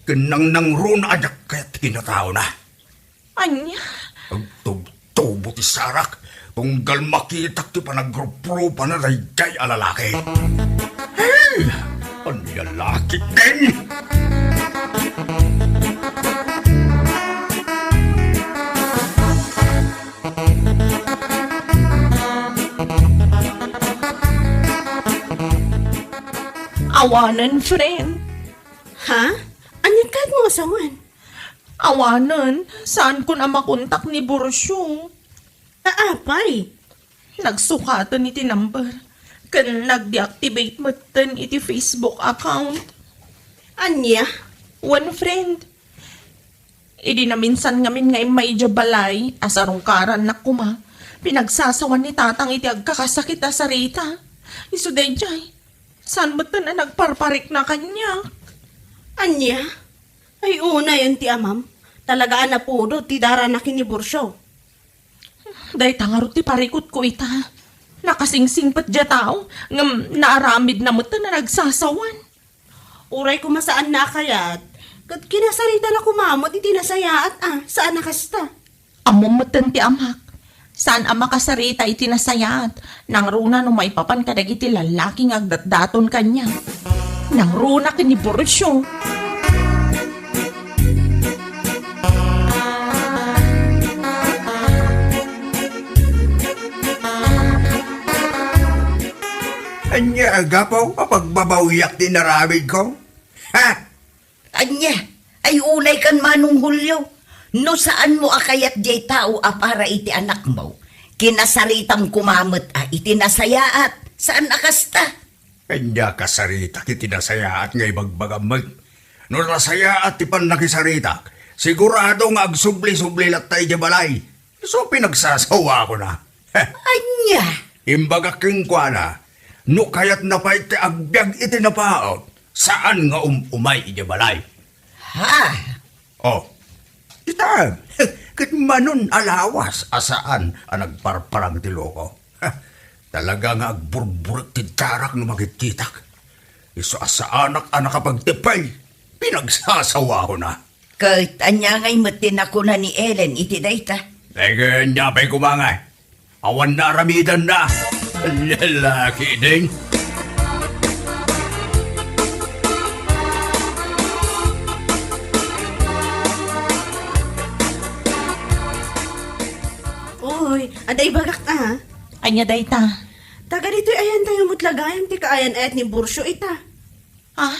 Ken nangnangruna a diak kayat ti kinataona. Ania? Agtubtubo ti sarak, tunggal makitak ti panagruprupa na daydiay a lalaki. Hey! Ania la ketdin? Awanen, friend. Ha? Aniat kayatmo a sawen? Awanen, saankon a makontak ni Borcio. Ta apay? Nagsukaten iti number, ken nag-deactivate metten iti Facebook account. Ania? Wen, friend. Idi naminsan ngamin nga immay idiay balay a sarungkarannak koma, pinagsasawan ni Tatang iti agkakasakit a sarita. Isu daydiay, saan metten a nagparparikna kaniak. Ania? Ay, unayen ti amam. Talaga a napudot ti darana ken ni Borcio. Dayta ngarud ti parikutko ita. Nakasingsingpet diay tao, ngem naaramidna metten a nagsasawan. Uray koma saanna a kayat, ket kinasaritana koma met iti nasayaat a, saan a kasta. Ammom metten ti amak. Saan a makasarita iti nasayaat. Nangruna no maipapan kadagiti lallaki nga agdatdaton kaniak. Nangruna ken ni Borcio. Ania, gapu a pagbabawiak ti inaramidko? Ha? Ania? Ay, unay kan Manong Julio, no saanmo a kayat diay tao a para iti anakmo, kinasaritam koma met a iti nasayaat, saan a kasta? Ania kasaritak iti nasayaat nga ibagbagam met? No nasayaat ti pannakisaritak, sigurado nga agsubli-subli latta idiay balay. Isu pinagsasawaakon a. Ania? Imbagak kenkuana, no kayatna pay ti agbiag iti napaut, saan nga um-umay idiay balay. Ha? Oh, ita, ket manon a lawas a saan a nagparparang ti loko. Talaga nga agburburek ti darak no makitkitak. Isu a saanak a nakapagtipay, pinagsasawaakon a. Ket ania ngay met ti nakuna ni Ellen iti dayta? Dayta ania pay koma ngay? Awan naaramidanna. Lalaki din. Oy, adda ibagak ta, ha? Ania dayta? Taga ditoy ayantayo met la gayam ti kaayan-ayat ni Borcio ita. Ah,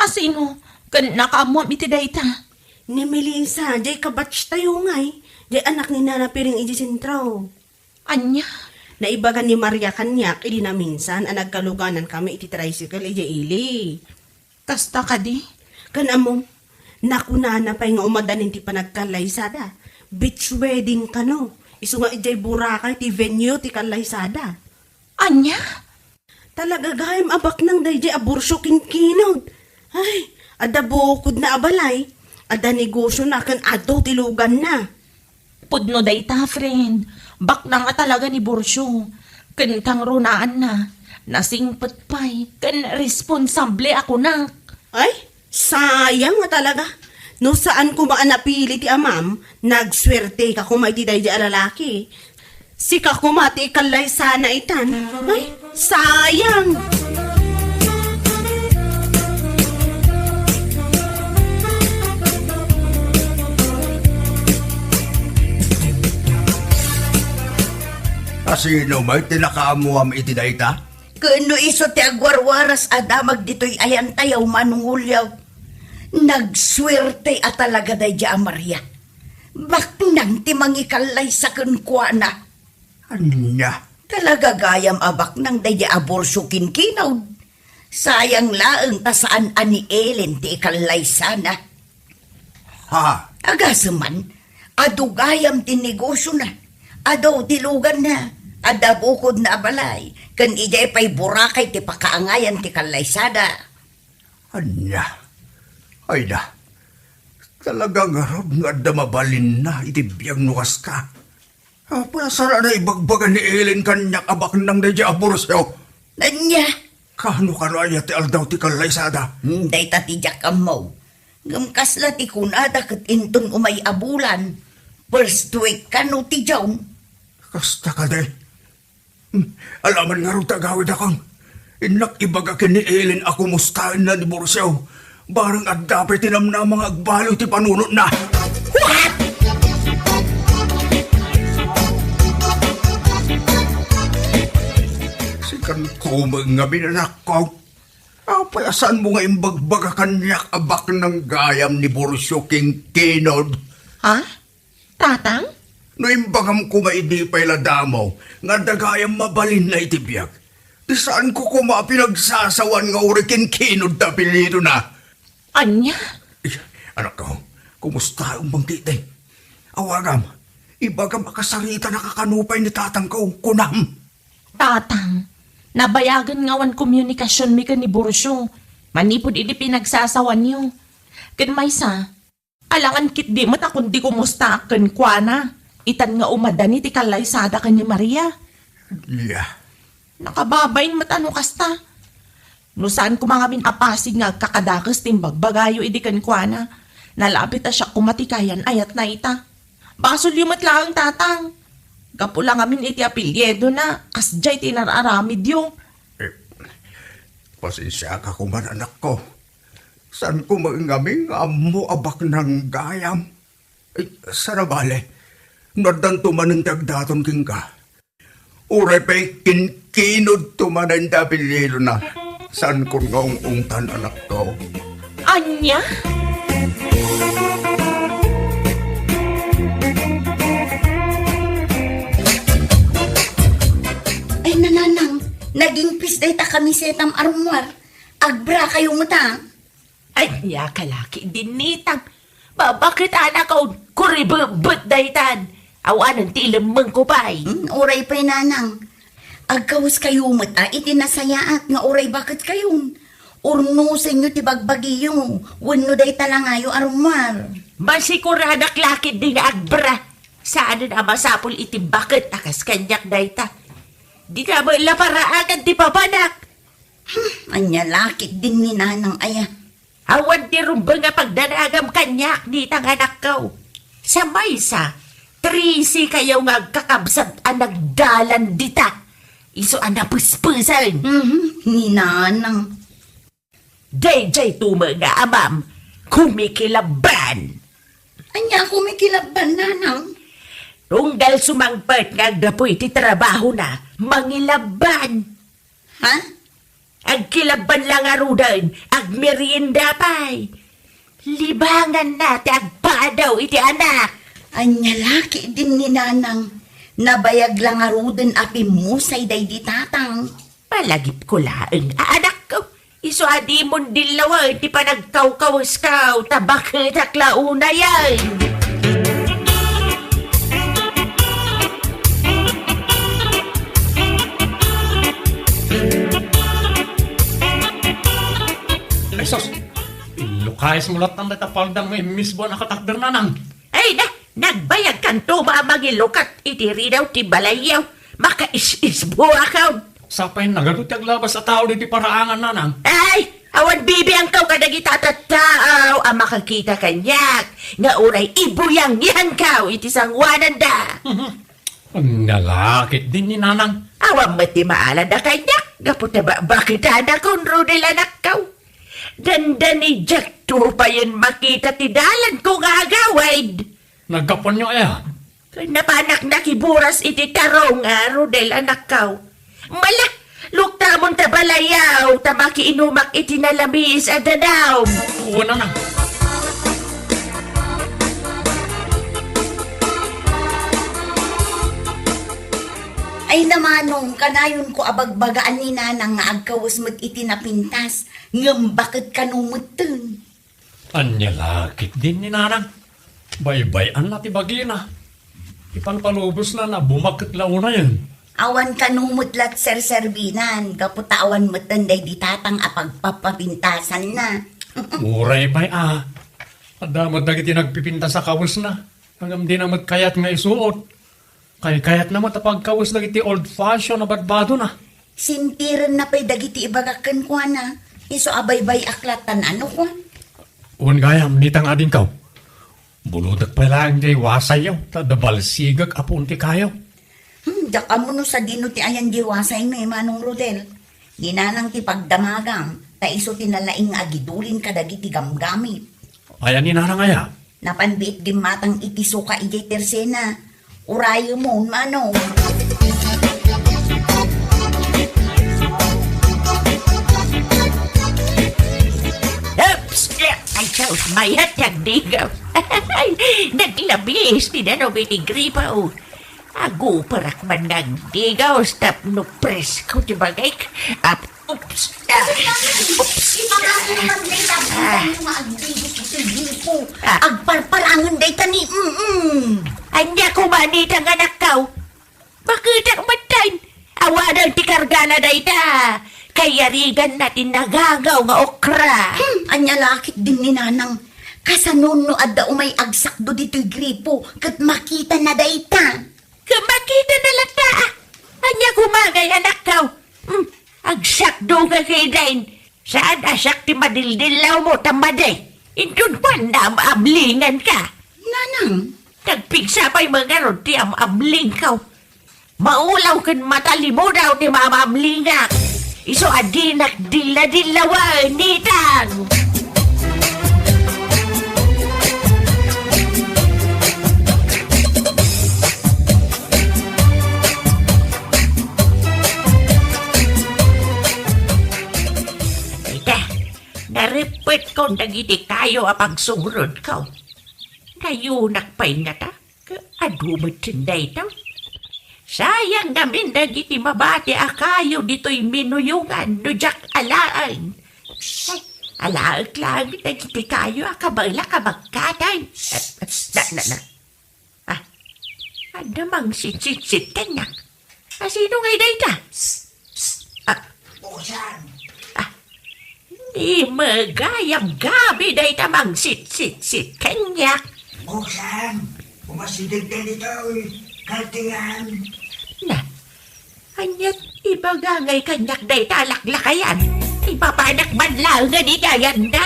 asino? Ken nakaammoam iti dayta? Ni Melissa, jay kabatchtayo ngay, jay anak ni Nana Piring iti sentro. Ania? Naibagan ni Maria kaniak idi naminsan a nagkaluganan kami iti tricycle idiay ili. Kasta kadi? Ken ammom, nakunana pay nga umadanin ti panagkallaysada. Beach wedding kano. Isu nga idiay Boracay ti venue ti kallaysada. Ania? Talaga gayam a baknang daydiay a Borcio kinkinod. Ay, adda bukodna a balay, adda negosiona ken adu ti luganna. Pudno dayta, friend. Baknang a talaga ni Borcio. Ken kangrunaanna, nasingpet pay ken responsable a kunak. Ay, sayang nga talaga. No saan koma a napili ti amam, nagsuerteka koma iti daydiay a lalaki. Sika koma ti ikallaysana itan. Ay, sayang! Asino met ti nakaammoam iti dayta? Ken no isu ti agwarwaras a damag ditoy ayantayo, Manong Julio. Nagsuerte a talaga daydiay a Maria. Baknang ti mangikallaysa kenkuana. Ania? Talaga gayam a baknang daydiay a Borcio kinkinod. Sayang laeng ta saan a ni Ellen ti ikallaysana. Ha? Agasem man, adu gayam ti negosiona, adu ti luganna, adda bukodna a balay, ken idiay pay Boracay ti pakaangayan ti kallaysada. Ania? Ayda, talaga ngarud nga adda mabalinna iti biag no kaska. Apay a saan a ibagbaga ni Ellen kaniak a baknang daydiay a Borcio? Ania? Kano, kano aya ti aldaw ti kallaysada? Hmm, dayta ti diak ammo. Ngem kasla ti kunada ket inton umay a bulan, first week kano ti June. Kasta kadi? Hmm, alaman ngarud ti agawidakon. Innak ibaga ken ni Ellen a kumustaenna ni Borcio. Bareng adda pay ti namnama nga agbaliw ti panunotna. What? Sikan koma ngamin, anakko. Apay a saanmo nga imbagbaga kaniak a baknang gayam ni Borcio kinkinod? Ha? Tatang? No imbagam koma idi pay la damo nga adda gayam mabalinna iti biag, ti saanko koma a pinagsasawan nga uray kinkinod ti apelyidona. Ania? Ay, anakko, kumustaem man ketdi? Awagam, ibagam a kasaritan a kakano pay ni tatangko, kunam. Tatang, nabayagen nga awan komunikasionmi ken ni Borcio manipud idi pinagsasawanyo. Ken maysa, alangan ketdi met a kundi kumustaak kenkuana, itan nga umadani ti kallaysada ken ni Maria. Ania? Nakababain met a no kasta. No saan koma ngamin a pasig nga agkakadakes ti imbagbagayo idi kenkuana, nalabit a siak koma ti kayan-ayatna ita. Basolyo met laeng, tatang. Gapu la ngamin iti apelyidona, kasdiay ti inar-aramidyo. Eh, pasensiaka koma, anakko. Saan koma ngamin nga ammo a baknang gayam? Eh, saan a bale, no addanto manen ti agdaton kenka. Uray pay kinkinodto manen ti apelyidona. Saankon nga ung-ungtan, anakko. Ania? Ay, nanang, nagingpis dayta kamisetam, armuar. Agbra kayo met, a. Ania ka la ketdi, ninang? Babaket, anakko, kuribebet daytan. Awanen ti ilemmengko pay. Hmm, uray pay, nanang. Agkawes kayo met a iti nasayaat nga uray baket kayon. Urnosenyo ti bagbagiyo, wenno dayta la ngayo a rummuar. Masikuradak la ketdi nga agbra. Saanen a masapul iti baket a kas kaniak dayta. Dina met la paraagan ti papanak. Hmm, ania la ketdin ni nanang aya? Awan ti rumbeng a pagdanagam kaniak, ninang, anakko. Sa maysa, trese kayo nga agkakabsat a nagdalan dita. Isu a napespesen. Mhm, ni nanang. Daydiay to met nga amam, kumikilabban. Ania kumikilabban, nanang? Tunggal sumangpet nga aggapu iti trabahona, mangilabban. Ha? Agkilabban la ngaruden, agmerienda pay. Libanganna ti agpadaw iti anak. Ania la ketdin ni Nanang, nabayag la ngaruden a pimmusay daydi tatang. Palagipko laeng a anakko. Isu a dimon dillawen ti panagkawkawesko, ta baketak la unayen. Ay, sus! Inlukayesmo latta dayta paldam nga immisbo a nakatakder, Nanang. Ay na, nagbayagkanto a mangilukat iti ridaw ti balayyo. Makais-isbo a kaon. Sapay nagadu ti aglabas a tao ditoy paraangan, Nanang. Ay, awan bibiangko kadagiti tattao a makakita kaniak nga uray ibuyangyanko iti sanguananda. Mhm. Ania la ketdin ni Nanang. Awan met ti maalada kaniak gapu ta bakbaketanakon, Rodel anakko. Dandanidiakto payen makita ti dalanko nga agawid. Naggapuanyo aya? Napanak nakiburas iti tarong a Rodel anakko. Mala, luktamon ta balayyo, ta makiinumak iti nalamiis a danum. Wen, Nanang. Ay, Manong, kanayonko a bagbagaan ni Nanang nga agkawes met iti napintas, ngem baket kano metten. Ania la ketdin ni Nanang. Baybay-anna ti bagina. Ipalpalubosna a bumaket la unayen. Awan kano met la ti serserbinan gapu ta awan metten daydi tatang a pagpapapintasanna. Uray pay a. Adda met dagiti nagpipintas a kawesna. Ngem dina met kayat nga isuot. Kaykayatna met a pagkawes dagiti old fashion a badbadona. Sintirenna pay dagiti ibagak kenkuana. Isu a baybay-ak latta, Manong. Wen gayam, nitang adingko. Bulodek pay laeng diay wasayyo, ta adda balsigek a puon ti kayo. Hmm, diak ammo no sadino ti ayan diay wasaymi, Manong Rodel. Ni Nanang ti pagdamagam, ta isu ti nalaing nga agidulin kadagiti gamgamit. Ayan ni Nanang aya? Napan biit gimmatang iti suka idiay tersena. Urayemon, Manong. Oops! Ay, sus, mayat ti agdigaw. Naglabis ti danum iti gripo. Aguperak man nga agdigaw, tapno presko ti bagik. Ap-, oops. Ah, oops. Ipakasal man dayta, ah, nga agdigaw iti gripo. Ah. Agparparangen dayta ni, mm. Ania koma nitang anakko? Baketak metten. Awanen ti kargana dayta. Kayariganna ti nagangaw nga okra. Hmm, ania la ketdin ni Nanang. Kasano no adda umay agsakdo ditoy gripo ket makitana dayta? Ket makitana latta, a. Ania koma ngay, anakko? Hmm, agsakdo nga ketdin. Saan a siak ti madildillawmo ta madi? Inton kuan, naam-amlinganka. Nanang? Nagpigsa pay ngarud ti am-amlingko. Maulaw ken matalimudaw ti maam-amlingak. Isu a dinak dilla-dillawen, nitang. Ita, narippetkon dagiti kayo a pagsungrudko. Nayunak pay ngata, ket adu met dayta. Sayang ngamin dagiti mabati a kayo ditoy minuyongan no diak alaen. Ay, alaek laeng dagiti kayo a kabaelak a bagkatan. Na, na, na. Ah, adda mangsitsitsit kaniak. A, sino ngay dayta? Ah. Buksan! Ah, ni magayam gabi dayta mangsitsitsit kaniak. Buksan! Umasideg ka ditoy, kaltingan. Na, aniat ibaga ngay kaniak dayta a laklakayan? Ipapanak man laeng nga dayta a yanda.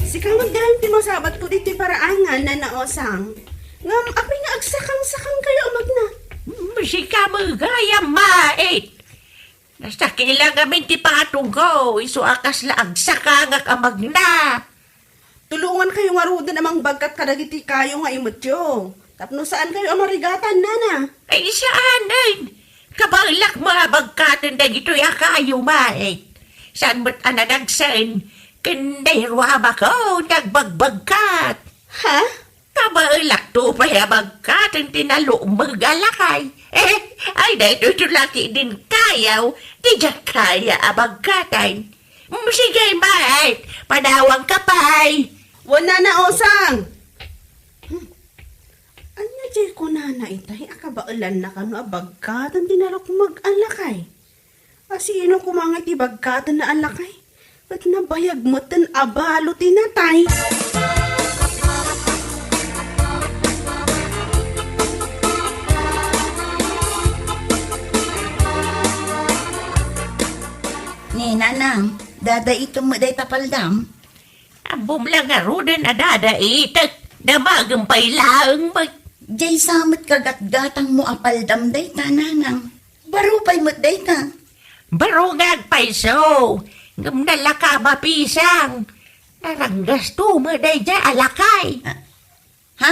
Sika met gayam ti masabatko ditoy paraangan, Nana Osang. Ngem apay nga agsakang-sakang kayo a magna? Sika met gayam, mait. Nasakit la ngamin ti patongko, isu a kasla agsakangak a magna. Tulongankayo ngaruden a mangbagkat kadagiti kayo nga imetyo. Tapno saankayo a marigatan, nana. Ay, saanen. Kabaelak met a bagkaten dagitoy a kayo, mait. Saan met a nanagsen, ken dayruamako nga agbagbagkat. Ha? Kabaelakto pay a bagkaten ti nalukmeg a lakay. Eh, ay, daytoy to laki din kayaw, ti diak kaya a bagkaten. Mm, sige, mait, panawanka pay. Wen, nana, usang. Hmm. Ania diay kunana itay a kabaelanna kano a bagkaten ti nalukmeg a lakay? A sino koma nga iti bagkatenna a lakay? Ket nabayag metten a balo ti natay. Ni, nanang, dadaitem met dayta paldam? Ammom la ngaruden a dadaitek, damagem pay laeng met. Diay sa met kagatgatangmo a paldam dayta, nanang. Baro pay met dayta. Baro nga agpayso, ngem nalaka a mapisang. Naranggasto met daydiay a lakay. Ah, ha?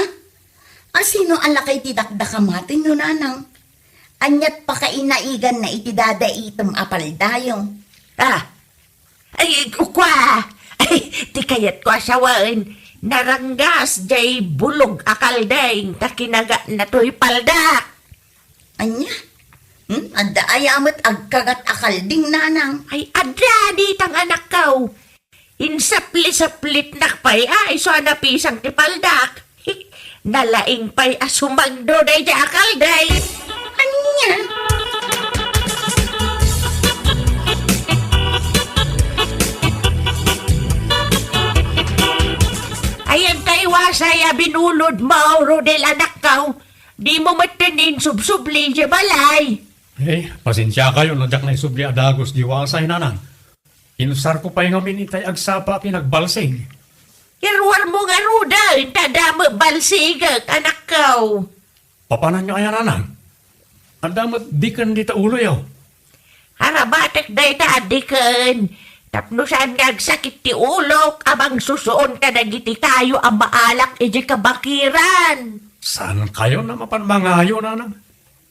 A sino a lakay ti dakdakamatenyo, nanang? Aniat pakainaiganna iti dadaitem a paldayo? Ah, ay, kua! Ay, ti kayatko a sawen, naranggas diay bulog a kalding ta kinagatna toy paldak. Ania? Hmm? Adda aya met agkagat a kalding, nanang? Ay, adda, ditang anakko. Insapli-saplitnak pay a isu a napisang ti paldak. Nalaing pay a sumagdo daydiay a kalding. Ania? Ayan tay wasay a binulodmo, Rodel, anakko. Dimo metten insubsubli idiay balay. Eh, pasensiakayo no diak naisubli a dagus diay wasay, nanang. Inusarko pay ngamin itay agsapa ken agbalsig. Iruarmo ngaruden ta adda met balsigek, anakko. Papananyo aya, nanang? Adda met diken dita uloyo. Arabatek dayta a diken, tapno saan nga agsakit ti ulok a mangsusuon kadagiti kayo a maalak idiay kabakiran. Saankayon a mapan mangayo, nanang?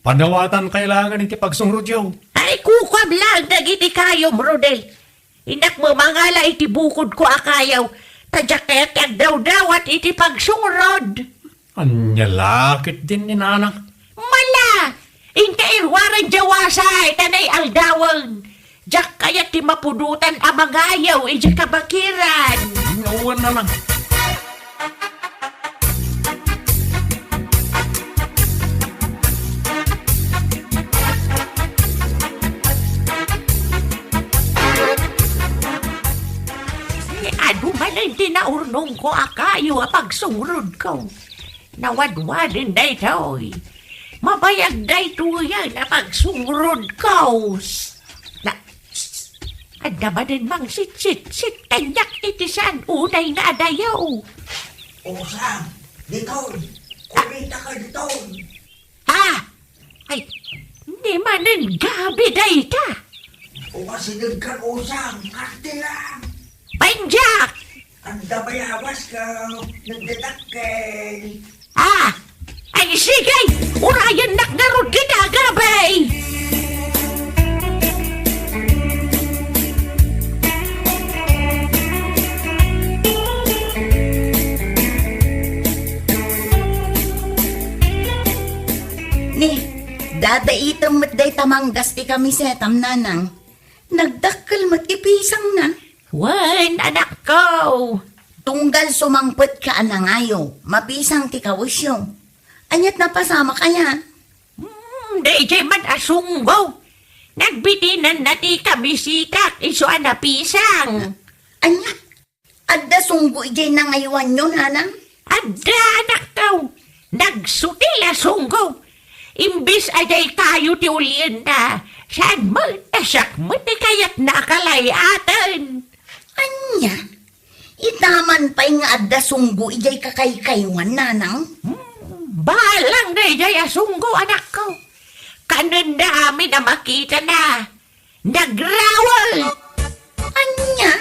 Padawatankayo laengen iti pagsungrudyo. Ay, kukuam laeng dagiti kayom, Rodel. Innak met mangala iti bukodko a kayo, ta diak kayat ti agdawdawat iti pagsungrod. Ania la ketdin ni nanang? Mala! Inka iruaren diay wasay ta naialdawen. Diak kayat ti mapudotan a mangayo idiay kabakiran. Wen, nanang. Adu manen ti naurnongko a kayo a pagsungrodko. Nawadwaden daytoy. Mabayag daytoyen a pagsungrodko. Na, adda manen mangsitsitsit kaniak iti saan unay nga adayo. Usang, ditoy. Kumitaka ditoy. Ah! Ay, ni manen gabi dayta. Umasideg kan usang, karte lang. Panjak! Anda bayawas ka, nagdadakkel. Ah! Ay, sige! Urayennak ngarud kita, gabi! Ni, dadaitem met dayta manggas ti kamisetam, nanang. Nagdakkel met ti pisangna. Wen, anakko. Tunggal sumangpetka a nangayo, mapisang ti kawesyo. Aniat napasamak aya? Hmm, daydiay man a sunggo. Nagbitinanna ti kamisetak isu a napisang. Ania? Adda sunggo idiay nangayoanyo, nanang? Adda, anakko. Nagsutil a sunggo. Imbes a diay kayo ti ulienna, saan met a siak met ti kayatna a kalay-aten. Ania? Itaman pay nga adda sunggo idiay kakaykayoan, nanang? Hmm, balang daydiay a sunggo, anakko. Kanenda amin a makitana. Nagrawel! Ania?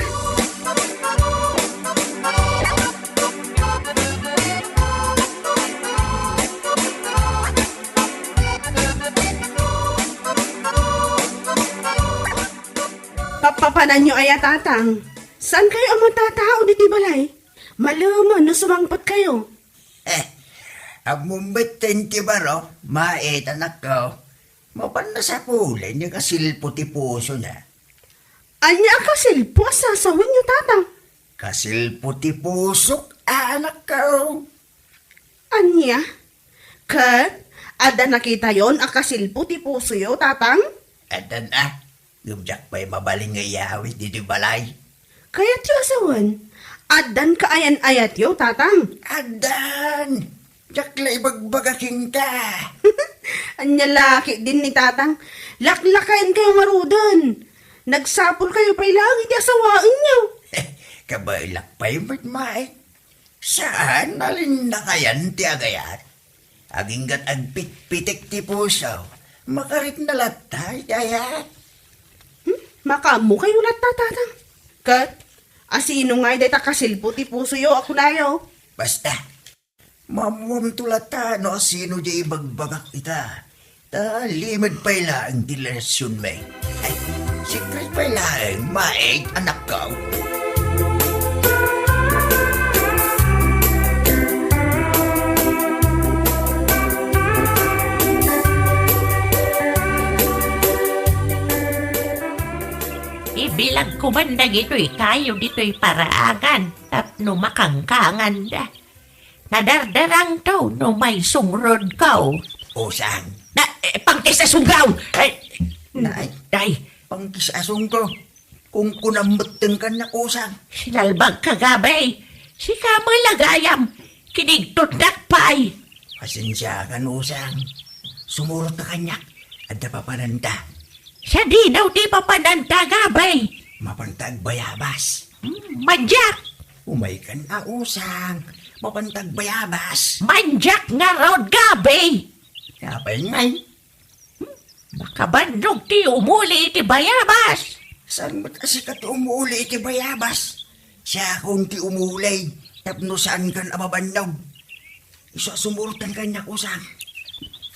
Papapananyo aya, Tatang? Saan kayo a matatao ditoy balay? Malemen no sumangpet kayo. Eh, ammom met ti baro, Mait, anakko. Mapan nasapulen nga kasilpo ti pusona. Ania a kasilpo a sasawenyo, Tatang? Kasilpo ti pusok, anakko. Ania? Ket adda nakitayon a kasilpo ti pusoyo, Tatang? Addan a, ngem diak pay mabalin nga iyawid ditoy balay. Kayatyo a sawen, addan kaayan-ayatyo, Tatang? Addan! Diak la ibagbaga kenka. Ania la ketdin ni Tatang? Laklakayenkayo ngaruden. Nagsapulkayo pay laeng iti asawaenyo. Kabaelak pay met, Mait. Saan a linnakayan ti agayat. Aginggat agpitpitek ti puso, makarikna latta iti ayat. Hmm? Makaammokayo latta, Tatang? Ket asino ngay dayta kasilpo ti pusoyo a kunayo? Basta, maammoamto latta no asino diay ibagbagak ita. Ta limed pay laeng ti relasionmi. Ay, secret pay laeng, Mait, anakko. Ibilagko man dagitoy kayo ditoy paraangan tapno makangkanganda. Nadardarangto no maisungrod ko. Usang. Na, eh, pangkis a sunggaw! Ay, Nay, day. Pangkis a sunggaw. Kunkunam metten kaniak, Usang. Sinalbagka, Gabay. Sika met la gayam. Kinigtotnak pay. Pasensiakan, Usang. Sumurotka kaniak. Adda papananta. Sadino ti papananta, Gabay? Mapanta agbayabas. Hmm, madiak. Umaykan a, Usang. Mapanta agbayabas. Madiak ngarud, Gabay. Apay ngay? Hmm, makabannog ti umuli iti bayabas. Saan met a sika ti umuli iti bayabas? Siakon ti umuli tapno saankan a mabannog. Isu a sumurotka kaniak, Usang.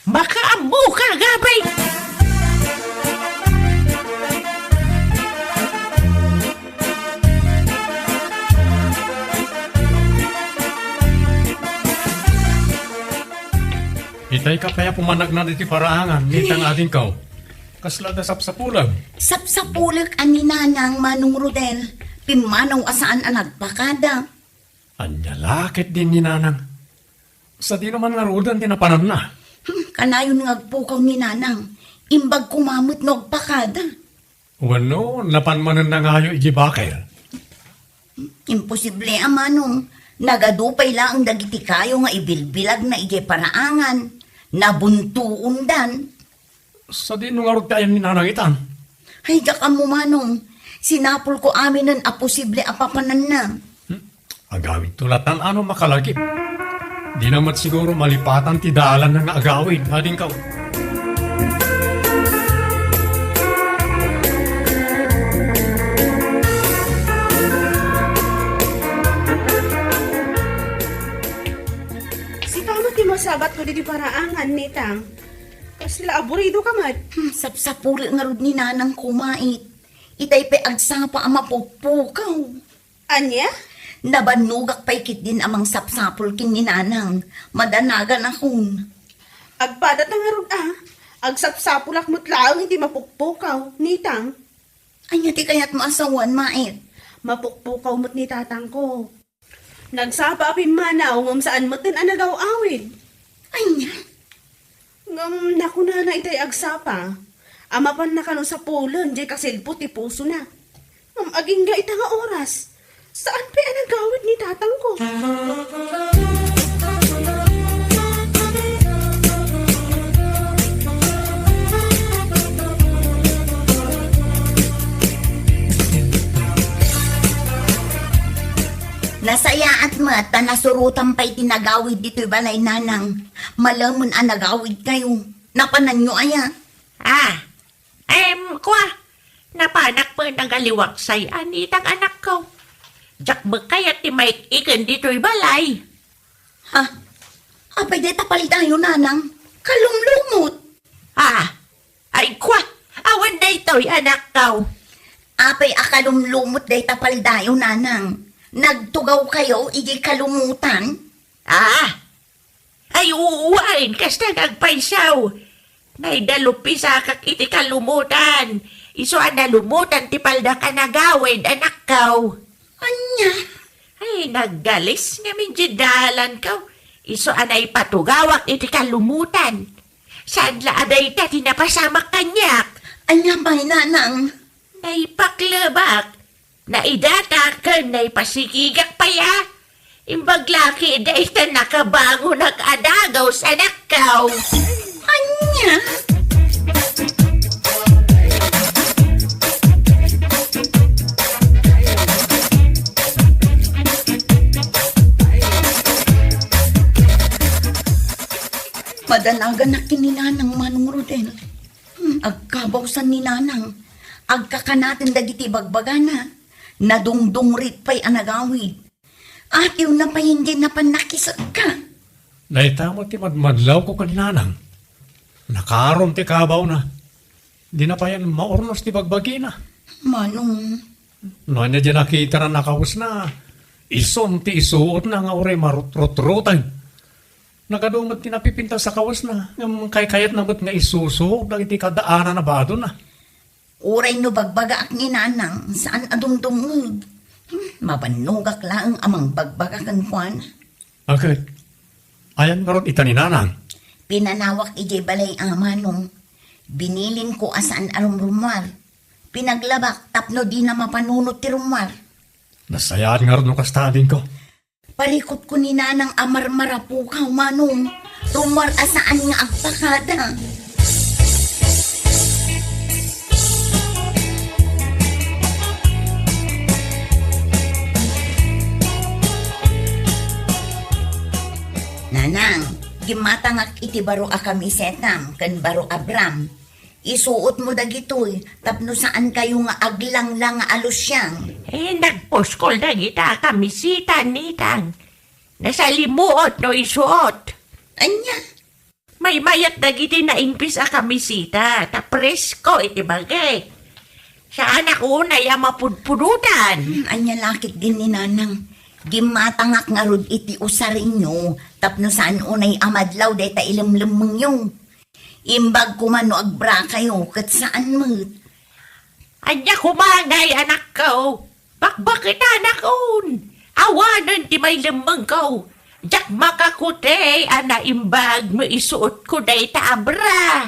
Makaammoka, Gabay! Itay ka pay a pumanagna iti paraangan, ni tang adingkaw. Kasla da sapsapulem? Sapsapulek a ni Nanang, Manong Rodel. Pimmanaw a saan a nagpakada. Ania la ketdin ni Nanang? Sadino man ngaruden ti napananna? Hmm, kanayon nga agpukaw ni Nanang. Imbag koma met no agpakada. Wenno, napan manen nangayo idiay bakel? Imposible a, Manong. Nagadu pay laeng dagiti kayo nga ibilbilagna idiay paraangan. Nabuntoondan. Sadino ngarud ti ayan ni Nanang itan? Ay, diak ammo, Manong. Sinapulko aminen a posible a papananna. Hmm? Agawidto latan a no makalagip. Dina met siguro malipatan ti dalanna nga agawid, adingkaw. Sika met ti masabatko ditoy paraangan, ni tang. Kasla aburido ka met. Hmm, sapsapuli ngarud ni Nanang koma, Mait. Itay pay agsapa a mapukpukaw. Ania? Nabannogak pay ketdin a mangsapsapul ken ni Nanang. Madanaganakon. Agpadata ngarud a. Agsapsapulak met laeng iti mapukpukaw, ni tang. Ania ti kayatmo a sawen, Mait? Mapukpukaw met ni tatangko. Nagsapa a pimmanaw ngem saan metten a nagaw-awid. Ania? Ngem nakunana itay agsapa a mapanna kano sapulen diay kasilpo ti pusona. Ngem agingga ita nga oras, saan pay a nagawid ni tatangko. Nasayaat met ta nasurotam pay ti nagawid ditoy balay, Nanang. Malemen a nagawidkayo. Napananyo aya? Ah, em, kua, napanak met nga agaliwaksay, anitang anakko. Diak met kayat ti maik-iken ditoy balay. Ha? Apay dayta paldayo, nanang? Kalumlumot. Ah, ay kua, awan daytoy, anakko. Apay a kalumlumot dayta paldayo, nanang? Nagtugawkayo idiay kalumotan? Ah, ay, wen, kasta nga agpayso. Naidalupisakak iti kalumotan. Isu a nalumutan ti paldak a nagawid, anakko. Ania? Ay, naggalis ngamin diay dalanko. Isu a naipatugawak iti kalumotan. Saan la a dayta ti napasamak kaniak? Ania pay, nanang? Naipaklebak. Naidatak ken naipasikigak pay a. Imbag la ketdi ta nakabangonak a dagus, anakko. Ania? Madanaganak ken ni nanang, Manong Rodel. Hmm, agkabawsan ni nanang. Agkakanaten dagiti bagbagana. Nadungdungrit pay a nagawid. Atiwna pay diay napan nakisekka. Dayta met ti madmadlawko ken ni nanang. Nakaarom ti kabawna. Dina pay maurnos ti bagbagina. Manong. No ania diay nakitana a kawesna, isun ti isuotna nga uray marutrutrutan. Nagadu met ti napipintas a kawesna, ngem kaykayatna met nga isusuok dagiti kaadaan a badona. Uray no bagbagaak ni nanang, saan a dumdumngeg. Hmm, mabannogak laeng a mangbagbaga kenkuana. Ket, ayan ngarud ita ni nanang? Pinanawak idiay balay a, Manong. Binilinko a saan a rumrummuar. Pinaglabak tapno dina mapanunot ti rummuar. Nasayaat ngarud no kasta, adingko. Parikutko ni nanang a marmarapukaw, Manong. Rummuar a saan nga agpakada. Nanang, gimmatangak iti baro a kamisetam ken baro a bram. Isuotmo dagitoy tapno saankayo nga aglanglang a lusiang. Eh, nagpuskol dagita a kamiseta, nitang. Nasalimuot no isuot. Ania? Maymayat dagiti naingpis a kamiseta, ta presko iti bagi. Saanak unay a mapudpudotan. Hmm, ania la ketdin ni nanang? Gimmatangak ngarud iti usarenyo tapno saan unay a madlaw dayta ilemlemmengyo. Imbag koma no agbrakayo ket saan met. Ania koma ngay, anakko? Bakbaketanakon. Awanen ti mailemmengko. Diak makakuti a naimbag no isuotko dayta a bra.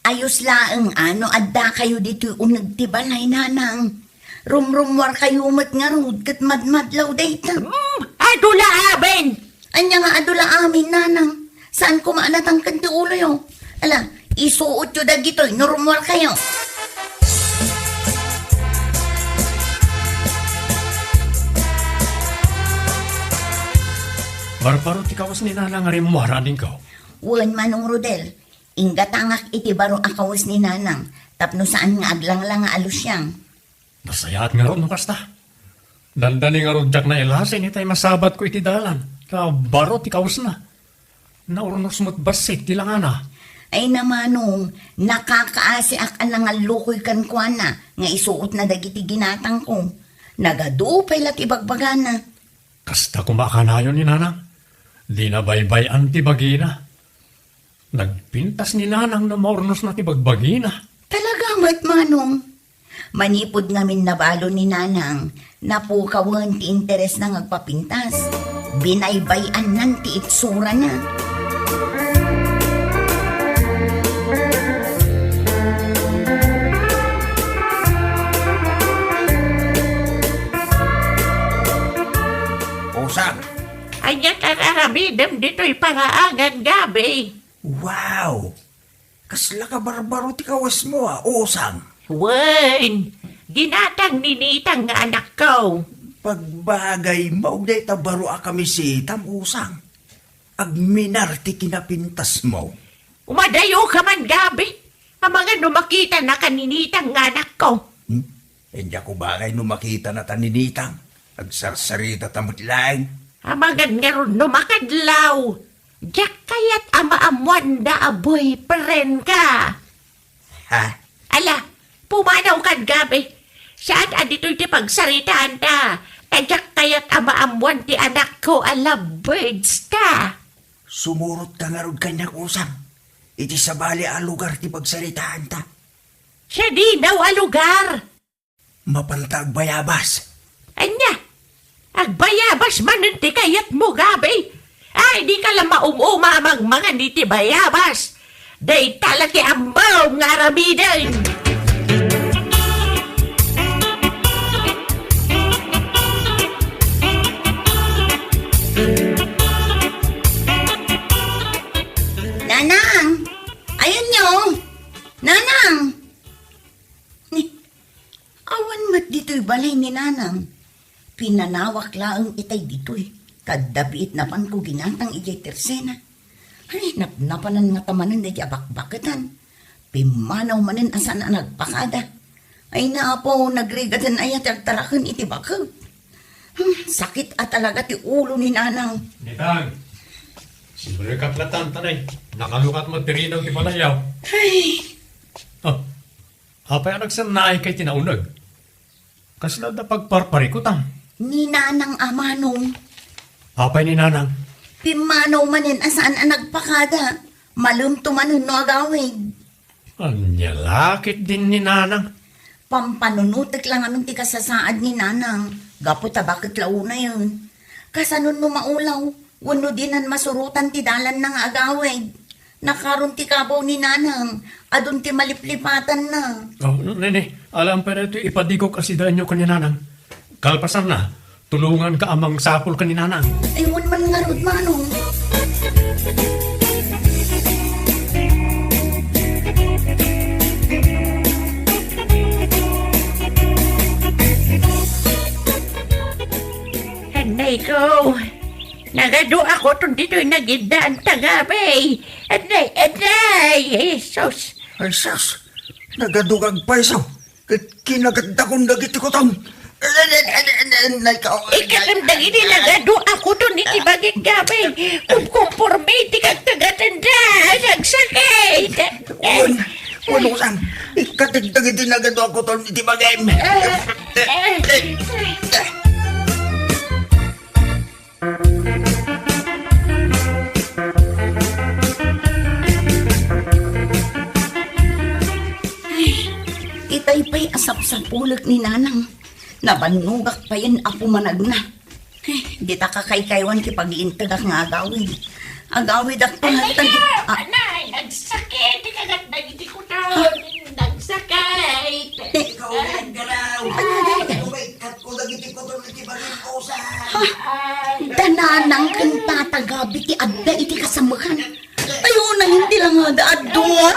Ayos laeng a no addakayo ditoy uneg ti balay, nanang. Rumrummuarkayo met ngarud ket madmadlaw dayta. Hmm, adu la amin. Ania nga adu la amin, nanang? Saan koma a natangken ti uloyo? Ala, isuotyo dagitoy no rummuarkayo. Barbaro ti kawes ni nanang a rimmuar, adingko. Wen, Manong Rodel, inggatangak iti baro a kawes ni nanang tapno saan nga aglanglang a lusiang. Nasayaat ngarud no kasta. Dandani ngarud diak nailasin itay masabatko iti dalan, ta baro ti kawesna. Naurnos met bassit ti langana. Ay, Manong, nakakaasiak a nangallukoy kenkuana nga isuotna dagiti ginatangko. Nagadu pay la ti bagbagana. Kasta koma a kanayon ni nanang. Dina baybay-an ti bagina. Nagpintas ni nanang no maurnosna ti bagbagina. Talaga met, Manong. Manipud ngamin nabalo ni nanang, napukawen ti interesna nga agpapintas. Binaybay-annan ti itsurana. Usang. Ania ti ar-aramidem ditoy paraagan, Gabi? Wow! Kasla kabarbaro ti kawesmo a, Usang. Wen, ginatang ni nitang nga anakko. Pagbagay, maug dayta baro a kamisetam, Usang. Agminar ti kinapintasmo. Umadayoka man, Gabi. Amangan no makitana ka ni Nitang nga anakko. Hmm? Diak ubagay no makitana ta ni Nitang. Agsarsarita ta met laeng. Amangan ngarud no makadlaw. Diak kayat a maammoanda a boyfriend ka. Ha? Ala, pumanaw kad gabi. Saan a ditoy ti pagsaritaanta. Ta diak kayat a maammoan ti anakko a lovebirds ta. Sumurot ka ngarud kaniak, Usang. Iti sabali a lugar ti pagsaritaanta. Sadino a lugar? Mapanta agbayabas. Ania? Agbayabas manen ti kayatmo, gabi? Ay, dika la maum-uma a mangmangan iti bayabas. Dayta la ti ammom nga aramiden. Nanang! Ayanyo! Nanang! Ni, awan met ditoy balay ni Nanang. Pinanawak laeng itay ditoy. Kadda biit napanko ginatang idiay tersena. Ay, napnapanan ngata manen daydi a bakbaketan. Pimmanaw manen a saan a nagpakada. Ay, Apo, nagrigaten aya ti agtaraken iti bakek. Hmm, sakit a talaga ti ulo ni Nanang. Nitang, sibulekat latan, tanay. Nakalukat mo ti rinaw ti balayaw. Ay. Oh, apay a nagsannaay kay ti nauneg? Kasla da pagparparikutam? Ni Nanang a manong. Apay ni Nanang? Pimmanaw manen a saan a nagpakada. Malem to manen no agawid. Ania la ketdin ni Nanang? Pampanunotek la ngamin ti kasasaad ni Nanang, gapu ta bakek la unayen. Kasano no maulaw, wenno dinan masurotan ti dalanna nga agawid? Nakaron ti kabaw ni Nanang, adun ti maliplipatanna. Oh, nene, alam pa daytoy ipadigok a sidaenyo ken ni Nanang. Kalpasanna, tulonganka a mangsapul ken ni Nanang. Ay, wen man ngarud, manong. Anay ko, nagadu a kuton ditoy nagiddaan ta gabi. Anay, anay, Jesus. Ay, sus, nagadu ka agpayso. Ket kinagatdakon dagiti kuton. Ikkan dagiti nagadu a kuton iti bagik gabi. Kumkumporme iti kagtagatenda. Nagsakit. Wen, wen, Usang. Ikkatek dagiti nagadu a kuton iti bagim. Ay, itay pay a sapsapulek ni Nanang. Nabannogak payen a pumanagna. Ay, dita kakaykaywan ti pagiintegak nga agawid. Agawidak pa nga. Anay, ah, anay, nagsakit ti kagat dagiti kuton. Nagsakit. Ikaw, Garaw. Ano, ano? Kat ko dagiti kuton iti bagim, Usang. Ha? Da Nanang ken Tata gabi ti adda iti kasamekan. Ay, unay, hindi lang nga adda dua.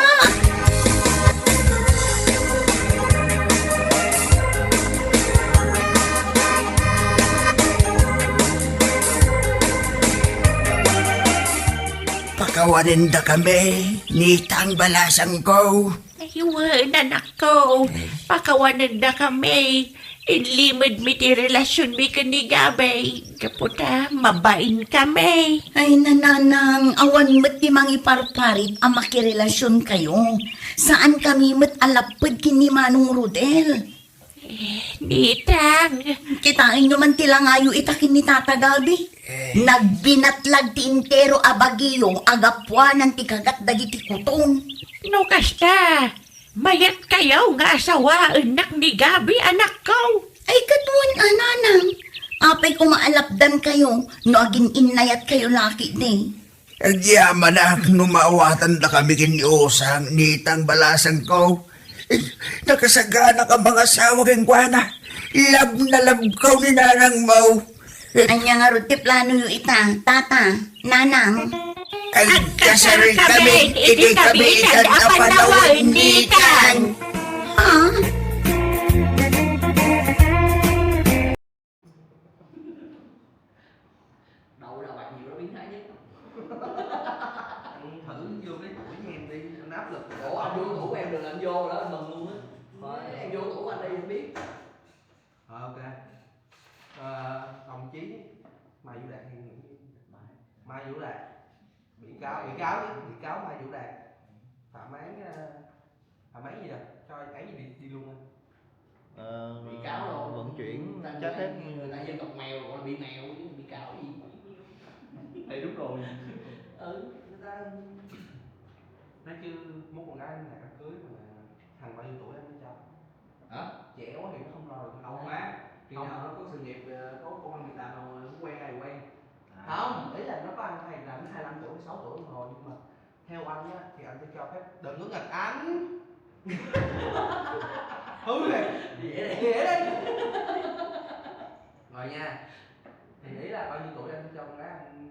Pakawanendakami, Nitang balasangko. Ay, wen, anakko. Pakawanendakami. Inlimedmi ti relasionmi ken ni Gabi. Gapu ta mabainkami. Ay, Nanang, awan met ti mangiparparit a makirelasionkayo. Saankami met a lapped ken ni Manong Rodel. Eh, Nitang. Kitaenyo man ti langayo ita ken ni Tata Gabi. Eh. Nagbinatlag ti entero a bagiyo a gapuanan ti kagat dagiti kuton. No kasta, mayatkayo nga asawaennak ni Gabi, anakko. Ay, ket wen a, Nanang. Apay koma a lapdankayo no agin-innayatkayo la ketdi. Agyamanak no maawatandakami ken ni Usang, Nitang balasangko. Eh, nakasaganaka mangasawa kenkuana. Love na love ko ni Nanangmo. Ania ngarud ti planoyo ita, Tata, Nanang? Agkasarkami iti kabiitan a panawen, Nitang. Ha? Đâu đâu bạn nhiều đâu, biến thái chứ. Thử vô cái buổi em đi, anh áp lực. Ủa, anh đuổi ngủ em được Mừng luôn á. Rồi, em vô tủ anh đi em biết. Ờ, ok. Ờ, đồng chí Mai Vũ Đạt hay Nguyễn Mai Mai Vũ Đạt, bị cáo, bị cáo chứ, bị cáo Mai Vũ Đạt phạm án, ờ, phạm án gì rồi, cho án gì đi, đi luôn anh? Ờ, bị cáo đâu, vận chuyển trái phép, người ta dân tộc mèo gọi là bị mèo chứ bị cáo gì. Thì đúng rồi. Ừ, người ta nói chứ, mốt con gái này đám cưới mà thằng bao nhiêu tuổi anh mới cho? Hả? Trẻ quá thì nó không lo được. Không má, khi nào nó có sự nghiệp, ờ, có công ăn việc làm rồi nó quen hay quen. À. Không, ý là nó có ăn hay là nó hai lăm tuổi, sáu tuổi rồi, nhưng mà theo anh á thì anh sẽ cho phép, đừng có nghịch anh. Hứa đi. Dễ đi. Dễ đi. Rồi nha. Thì ý là bao nhiêu tuổi anh cho con gái anh,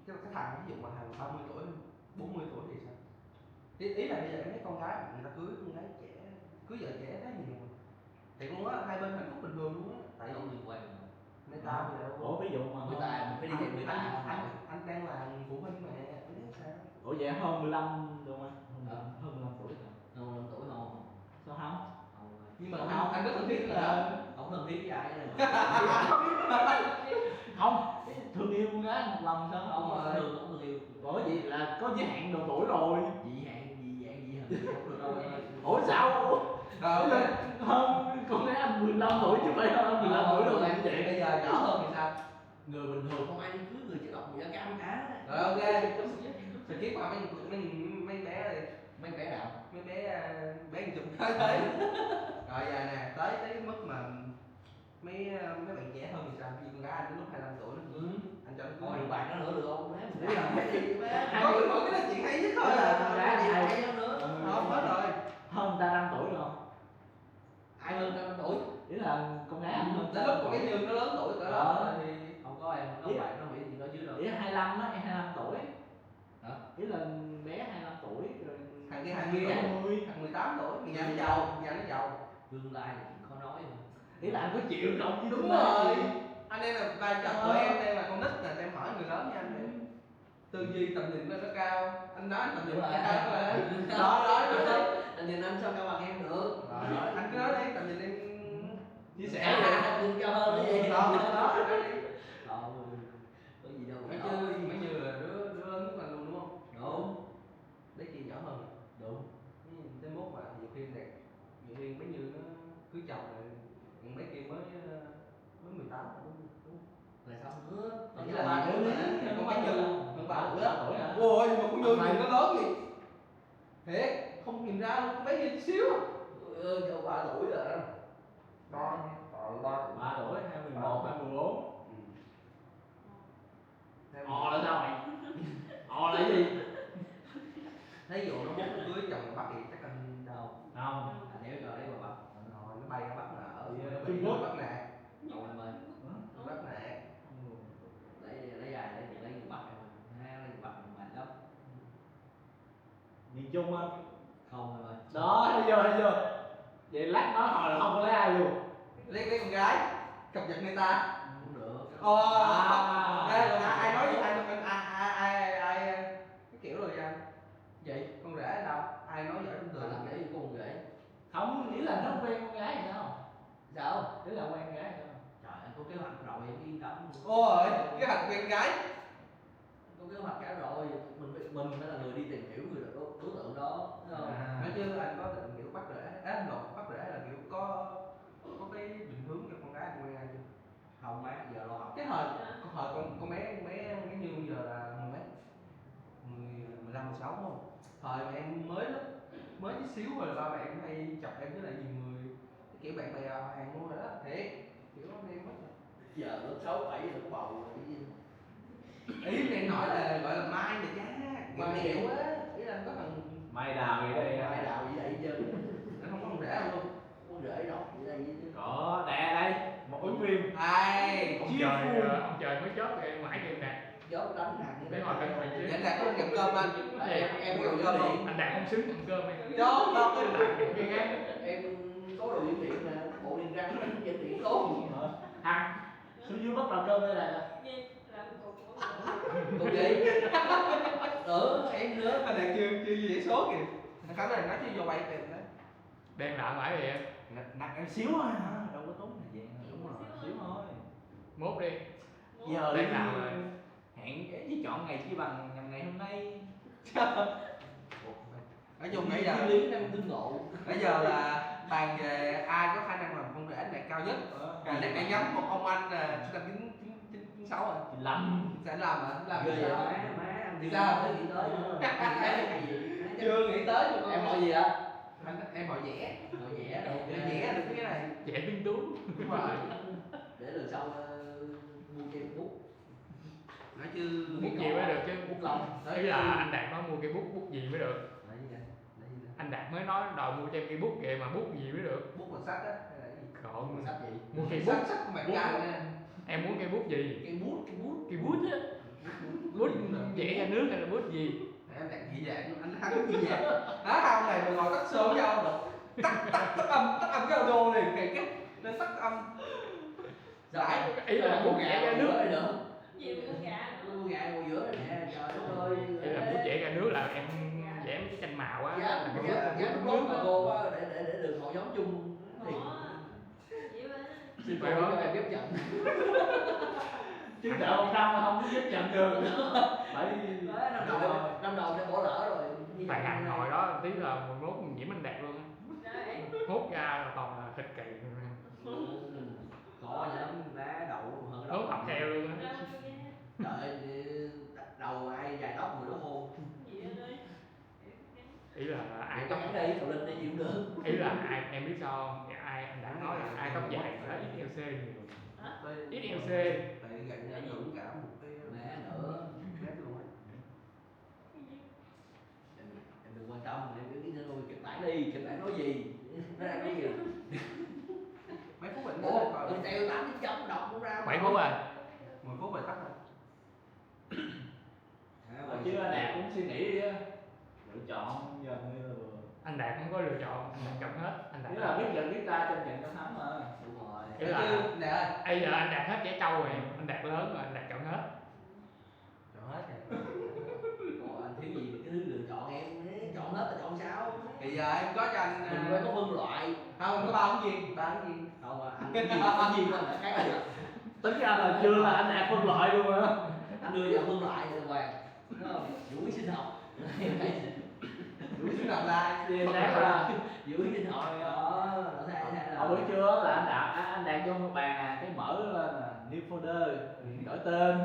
cái, cái thằng ví dụ mà thằng ba mươi tuổi, bốn mươi tuổi thì sao? Ý, ý là bây giờ em thấy con gái người ta cưới con gái trẻ, cưới vợ trẻ thấy nhiều. Thiệt luôn á, hai bên hạnh phúc bình thường luôn á. Tại vì người ta bây giờ, ủa, ví dụ mà người ta, mình phải đi về người ta anh, anh, anh đang là phụ huynh mà, anh thấy sao? Ủa, vậy hơn mười lăm được không? Hơn mười lăm tuổi hả? Hơn mười lăm tuổi không? Sao không? Không. Nhưng mà anh, anh rất thân thiết là không thân thiết với ai á. Không, thương yêu con gái một lần sao không? Không, không, không thương yêu. Ủa, vậy là có giới hạn độ tuổi rồi. Dị hạn, dị dạng, dị hình không được đâu em ơi. Ủa sao? Ờ, ok. Hơn con gái anh mười lăm tuổi chứ phải hơn mười lăm tuổi đâu. Ờ, vậy. Bây giờ nhỏ hơn thì sao? Người bình thường không ai đi cưới người chịu độc mười lăm gram cả. Rồi, ok. Skip qua mấy, mấy, mấy bé đi. Mấy bé nào? Mấy bé, à, bé chụp thế. Rồi, giờ nè, tới, tới cái mức mà mấy, à, mấy bạn trẻ hơn thì sao? Vì con gái anh đến lúc hai lăm tuổi nó, ừ, anh cho nó cưới. Thôi, đừng bàn nó nữa được không? Má, mình... Ý là cái gì má? Hai mươi. Thôi, thôi, cái đó chuyện hay nhất thôi. Ý là à, con gái hai mươi. Hay hơn nữa. Ừ. Không, hết rồi. Hơn ta năm tuổi rồi. Ai hơn tao năm tuổi? Ý là con gái anh hơn. Tới lúc con bé Như nó lớn tuổi cỡ đó. Ờ. Thì không có em, không phải nó nghĩ gì đó chứ đâu. Ý hai lăm á, em hai lăm tuổi. Hả? Ý là bé hai lăm tuổi rồi. Thằng kia hai mươi, hai mươi. Thằng mười tám tuổi, nhà nó giàu, nhà nó giàu. Tương lai thì khó nói mà. Ý là anh có chịu không? Đúng rồi. Anh đây là vai trò của em, đây là con nít là em hỏi người lớn nha anh. Ừ. Tư duy tầm nhìn nó, nó cao. Anh nói anh tầm nhìn cao mà. Đúng rồi. Đó, đó, đó, đó. Tầm nhìn anh sao cao bằng em được? Đó, đó. Anh cứ nói đi, tầm nhìn em chia sẻ. À, đi. Tầm nhìn cao hơn cái gì? Đó, đó, đó, anh nói đi. Ờ, có gì đâu. Nói chứ, mấy Như là đứa, đứa lớn nhất anh luôn đúng không? Đúng. Bé kia nhỏ hơn. Đúng. Ừ, tới mốt mà nhiều khi đẹp, nhiều khi bé Như nó cưới chồng rồi, bé kia mới, ờ, mới mười tám rồi, đúng không? Là sao nữa? Là sao? Là sao? Là sao? Là sao? Là sao? Là sao? Là sao? Là sao? Ôi, mà con Như nhìn nó lớn gì? Thiệt, không nhìn ra luôn, con bé Như chút xíu. Ừ, cậu ba tuổi rồi. Con, con ba tuổi. Ba tuổi, hai mươi mốt, hai mươi bốn. Ừ. Ò là sao vậy? Ò là cái gì? Thí dụ nó mốt nó cưới chồng Bắc thì chắc anh đâu. Không. Anh nếu cho lấy qua Bắc. Ờ, nó bay ra Bắc là ở, nó bay Trung Quốc. Bắc nè. Ồ, em ơi. Hả? Bắc nè. Ừ. Lấy, lấy ai, lấy, lấy người Bắc em ơi. Ha, lấy người Bắc em mệt lắm. Miền Trung anh. Không em ơi. Đó, thấy chưa, thấy chưa? Vậy lát nói hồi là không có lấy ai luôn. Lấy, lấy con gái, cập nhật người ta. Không được. Ờ. À. Đây là ai nói gì, ai, ai, ai, ai, ai, cái kiểu rồi anh. Vậy con rể đâu? Ai nói giỏi trong trường? Là làm cái gì con rể? Không, ý là nó quen con gái sao? Sao? Ý là quen gái sao? Trời, anh có kế hoạch rồi, em yên tâm. Ôi, kế hoạch quen gái. Có kế hoạch cả rồi, mình, mình phải là người đi tìm hiểu người đối, đối tượng đó, đúng không? À. Nói chứ anh có tìm hiểu bắt rễ, à, không, lộn, bắt rễ là kiểu có, có cái định hướng cho con gái của em chưa? Không má, giờ lo học. Cái thời, cái thời con, con bé, con bé, bé Như giờ là mười mấy? Mười, mười lăm, mười sáu đúng không? Thời mà em mới lớp, mới tí xíu rồi là ba mẹ em hay chọc em với lại nhiều người, cái kiểu bạn bè hàng mua rồi đó, thiệt. Kiểu anh em á. Giờ lớp sáu bảy giờ có bầu rồi, cái gì? Ý em nói là gọi là mai mà chắc, mai kiểu á, ý là có thằng mai đào gì đây, mai đào gì vậy chứ. Nó không có con rể luôn. Con rể đâu, gì đây, gì chứ. Có, đây, đây, một ứng viên. Ai, ông Chiêu trời, Phù. Ờ, ông trời mới chót thì mãi kêu nè. Chót đánh thằng. Để ngồi cạnh mình chứ. Để Đạt có ăn cơm anh. Em, em có đồ cho không? Anh Đạt không xứng ăn cơm em. Cho không? Anh Đạt cái ghét. Em có đồ dưỡng điện nè, bộ niềng răng, dưỡng điện tốt. Hả? Xuống dưới bắt đầu cơm đây này. Cục gì? Ừ, em nữa. Anh Đạt chưa, chưa gì số kìa. Thằng Khánh này nói chứ vô bay kìa. Đang làm mãi vậy? Nặng, nặng em xíu thôi hả? Đâu có tốn thời gian đâu. Đúng rồi, xíu thôi. Mốt đi. Giờ đang làm rồi. Hẹn cái gì chọn ngày chi bằng nhằm ngày hôm nay. Nói chung nãy giờ, lý năng tương ngộ. Nãy giờ là bàn về ai có khả năng làm con rể anh đạt cao nhất. Ờ. Là nãy em ngắm một ông anh là sinh năm chín, chín, chín, chín sáu à. Chín lăm. Sẽ làm hả? Làm ghê sao? Má, má, anh sao? Chưa nghĩ tới nữa. Chưa nghĩ tới luôn. Em hỏi gì hả? Anh, em hỏi vẽ. Hỏi vẽ, ok. Vẽ được cái này. Vẽ tinh tú. Đúng rồi. Để lần sau, ờ, mua cho em bút. Nói chứ bút gì mới được chứ. Bút lông. Nói chứ là anh Đạt nói mua cây bút, bút gì mới được. Nói gì vậy? Nói gì vậy? Anh Đạt mới nói đòi mua cho em cây bút vậy mà bút gì mới được. Bút màu sắc á, hay là cái gì? Không. Màu sắc gì? Mua cây bút. Sắc, sắc màu cam nha. Em muốn cây bút gì? Cây bút, cây bút. Cây bút á. Bút vẽ ra nước hay là bút gì? Em Đạt gì vậy? Anh Thắng gì vậy? Hả? Ông này mà ngồi tắt sớm với ông rồi. Tắt, tắt, tắt âm, tắt âm cái audio này, kệ cái, nên tắt âm. Rồi, ý là bút vẽ ra nước. Gì mua gà? Mua gà ngồi giữa nè, trời đất ơi. Ý là bút vẽ ra nước là em vẽ mấy cái tranh màu á. Dám, dám, dám block mà cô á, để, để, để đừng hội nhóm chung thì. Ủa, vậy mà. Sư phụ cho em chấp nhận. Chứ đợi một năm là không có chấp nhận được. Phải năm đầu, năm đầu đã bỏ lỡ rồi. Tại Hằng hồi đó tí là mười mốt nhiễm anh Đạt luôn á. Hút ra là toàn là thịt kỳ. Khó lắm, má đậu hơn. Hút học theo luôn á. Trời ơi, đầu ai dài tóc người đó khôn. Ý là ai tóc, đây, cậu Linh đây chịu được. Ý là ai, em biết sao không? Ai, anh Đạt nói là ai tóc dài là ít L C nhiều. Hả? Ít L C. Tại gầy anh Dũng cả một cái mét luôn á. Em, em đừng quan tâm, em cứ nghĩ thôi, kịch bản đi, kịch bản nói gì? Nó đang nói gì? Mấy phút rồi. Ủa, tụi tèo tám chấm đọc cũng ra. Bảy phút rồi. Mười phút rồi tắt rồi. À, chứ anh Đạt cũng suy nghĩ đi á. Lựa chọn giờ như là anh Đạt không có lựa chọn, anh Đạt chọn hết, anh Đạt. Nghĩa là biết giận biết ta, tranh giành tranh thắng mà. Đúng rồi. Nghĩa là, nè, bây giờ anh Đạt hết trẻ trâu rồi, anh Đạt lớn rồi, anh Đạt chọn hết. Chọn hết rồi. Còn anh thiếu gì, cái thứ lựa chọn em, chọn hết là chọn sao? Thì giờ em có cho anh, mình phải có phân loại. Không, có ba ứng viên, ba ứng viên. Không, anh cái gì, cái gì của anh là khác rồi. Tính ra là chưa là anh Đạt phân loại luôn á. Anh đưa cho phân loại rồi, Hoàng. Đúng không? Vũ sinh học. Vũ sinh học là gì? Em Đạt là Vũ sinh học. Ờ, nó thay, thay là. Hôm bữa trưa là anh Đạt, anh, anh Đạt vô bàn à, cái mở lên là new folder, đổi tên.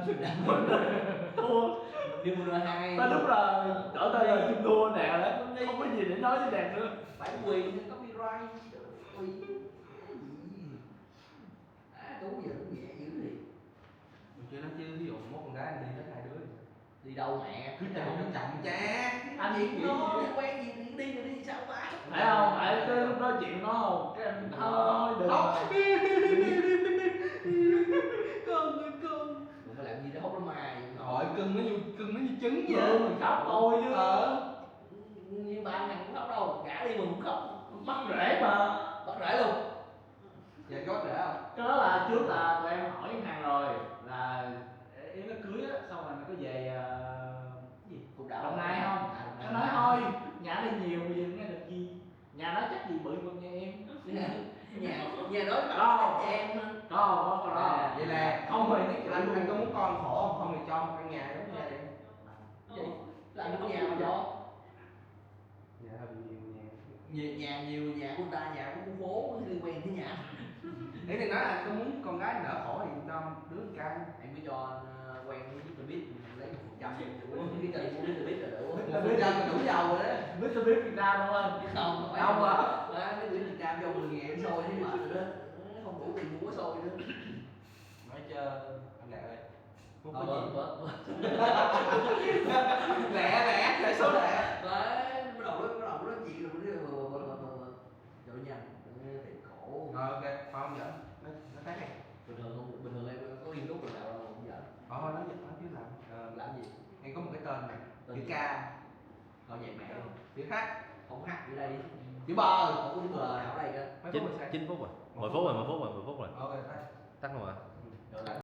Thua. New folder hai. Tới lúc là đổi tên là chung đua nè, không có gì để nói với Đạt nữa. Bản quyền, copyright, quyền. Cái gì? À, Tú giờ cũng nhẹ dữ gì. Mình chưa nói chứ, ví dụ mốt con gái đi hết hai đứa. Đi đâu mẹ? Cứ chậm, chậm chạp. Anh chỉ nó quen gì thì đi, đi sao ba? Phải không? Phải tới lúc nói chuyện nó không? Cái anh thôi, đừng. Khóc. Con ơi, con. Đừng có làm gì đó khóc lắm mày. Rồi, cưng nó như, cưng nó như trứng vậy. Cưng mình khóc thôi chứ. Ờ. Như ba thằng cũng khóc đâu, gả đi mà cũng khóc. Bắt rễ mà. Bắt rễ luôn. Vậy có rễ không? Cái đó là trước là tụi em hỏi ngân hàng rồi, là em nó cưới á, xong rồi nó có về, ờ, cái gì? Cục đảo. Đồng Nai không? À, Đồng Nai. Nó nói thôi, nhà đây nhiều, bây giờ nghe được gì? Nhà nó chắc gì bự bằng nhà em. Nhà, nhà, nhà đó có. Có. Chắc nhà em hả? Có, có, có đó. À, vậy là không, mời mấy anh, anh có muốn con khổ không? Không thì cho một căn nhà giống như vậy. Vậy là mua nhà mà cho. Nhà hơi bị nhiều nhà. Nhiều nhà, nhiều nhà của ta, nhà của khu phố, chứ quen với nhà. Để thì nói là tôi muốn con gái đỡ khổ thì cho đứa con trai. Em mới cho, ờ, quen với Mr Beast, lấy một phần trăm, cái kênh của Mr Beast là đủ. Một phần trăm là đủ giàu rồi đấy. Mr Beast Việt Nam đúng không? Không, không phải. Không à. Đó, Mr Beast Việt Nam cho mười ngàn em sôi thấy mệt rồi đó. Không đủ tiền mua sôi nữa. Nói cho anh Đạt ơi. Không có gì. Lẹ, lẹ, lẹ số lẹ. Đấy, bắt đầu, bắt đầu nói chuyện rồi, rồi nhầm, thì khổ. Rồi, ok, thôi không giỡn. Nói, nói khác đi. Bình thường không, bình thường em có nghiêm túc là đạo không giỡn. Ờ, nói gì, nói chứ làm. Ờ, làm gì? Em có một cái tên này. Tên chữ gì? K. Thôi vậy mẹ luôn. Chữ H. Không H gì đây. Chữ B. Không có chữ B. Đạo đây kìa. Chín, chín phút rồi. Mười phút rồi, mười phút rồi, mười phút rồi. Ok, tắt. Tắt luôn hả?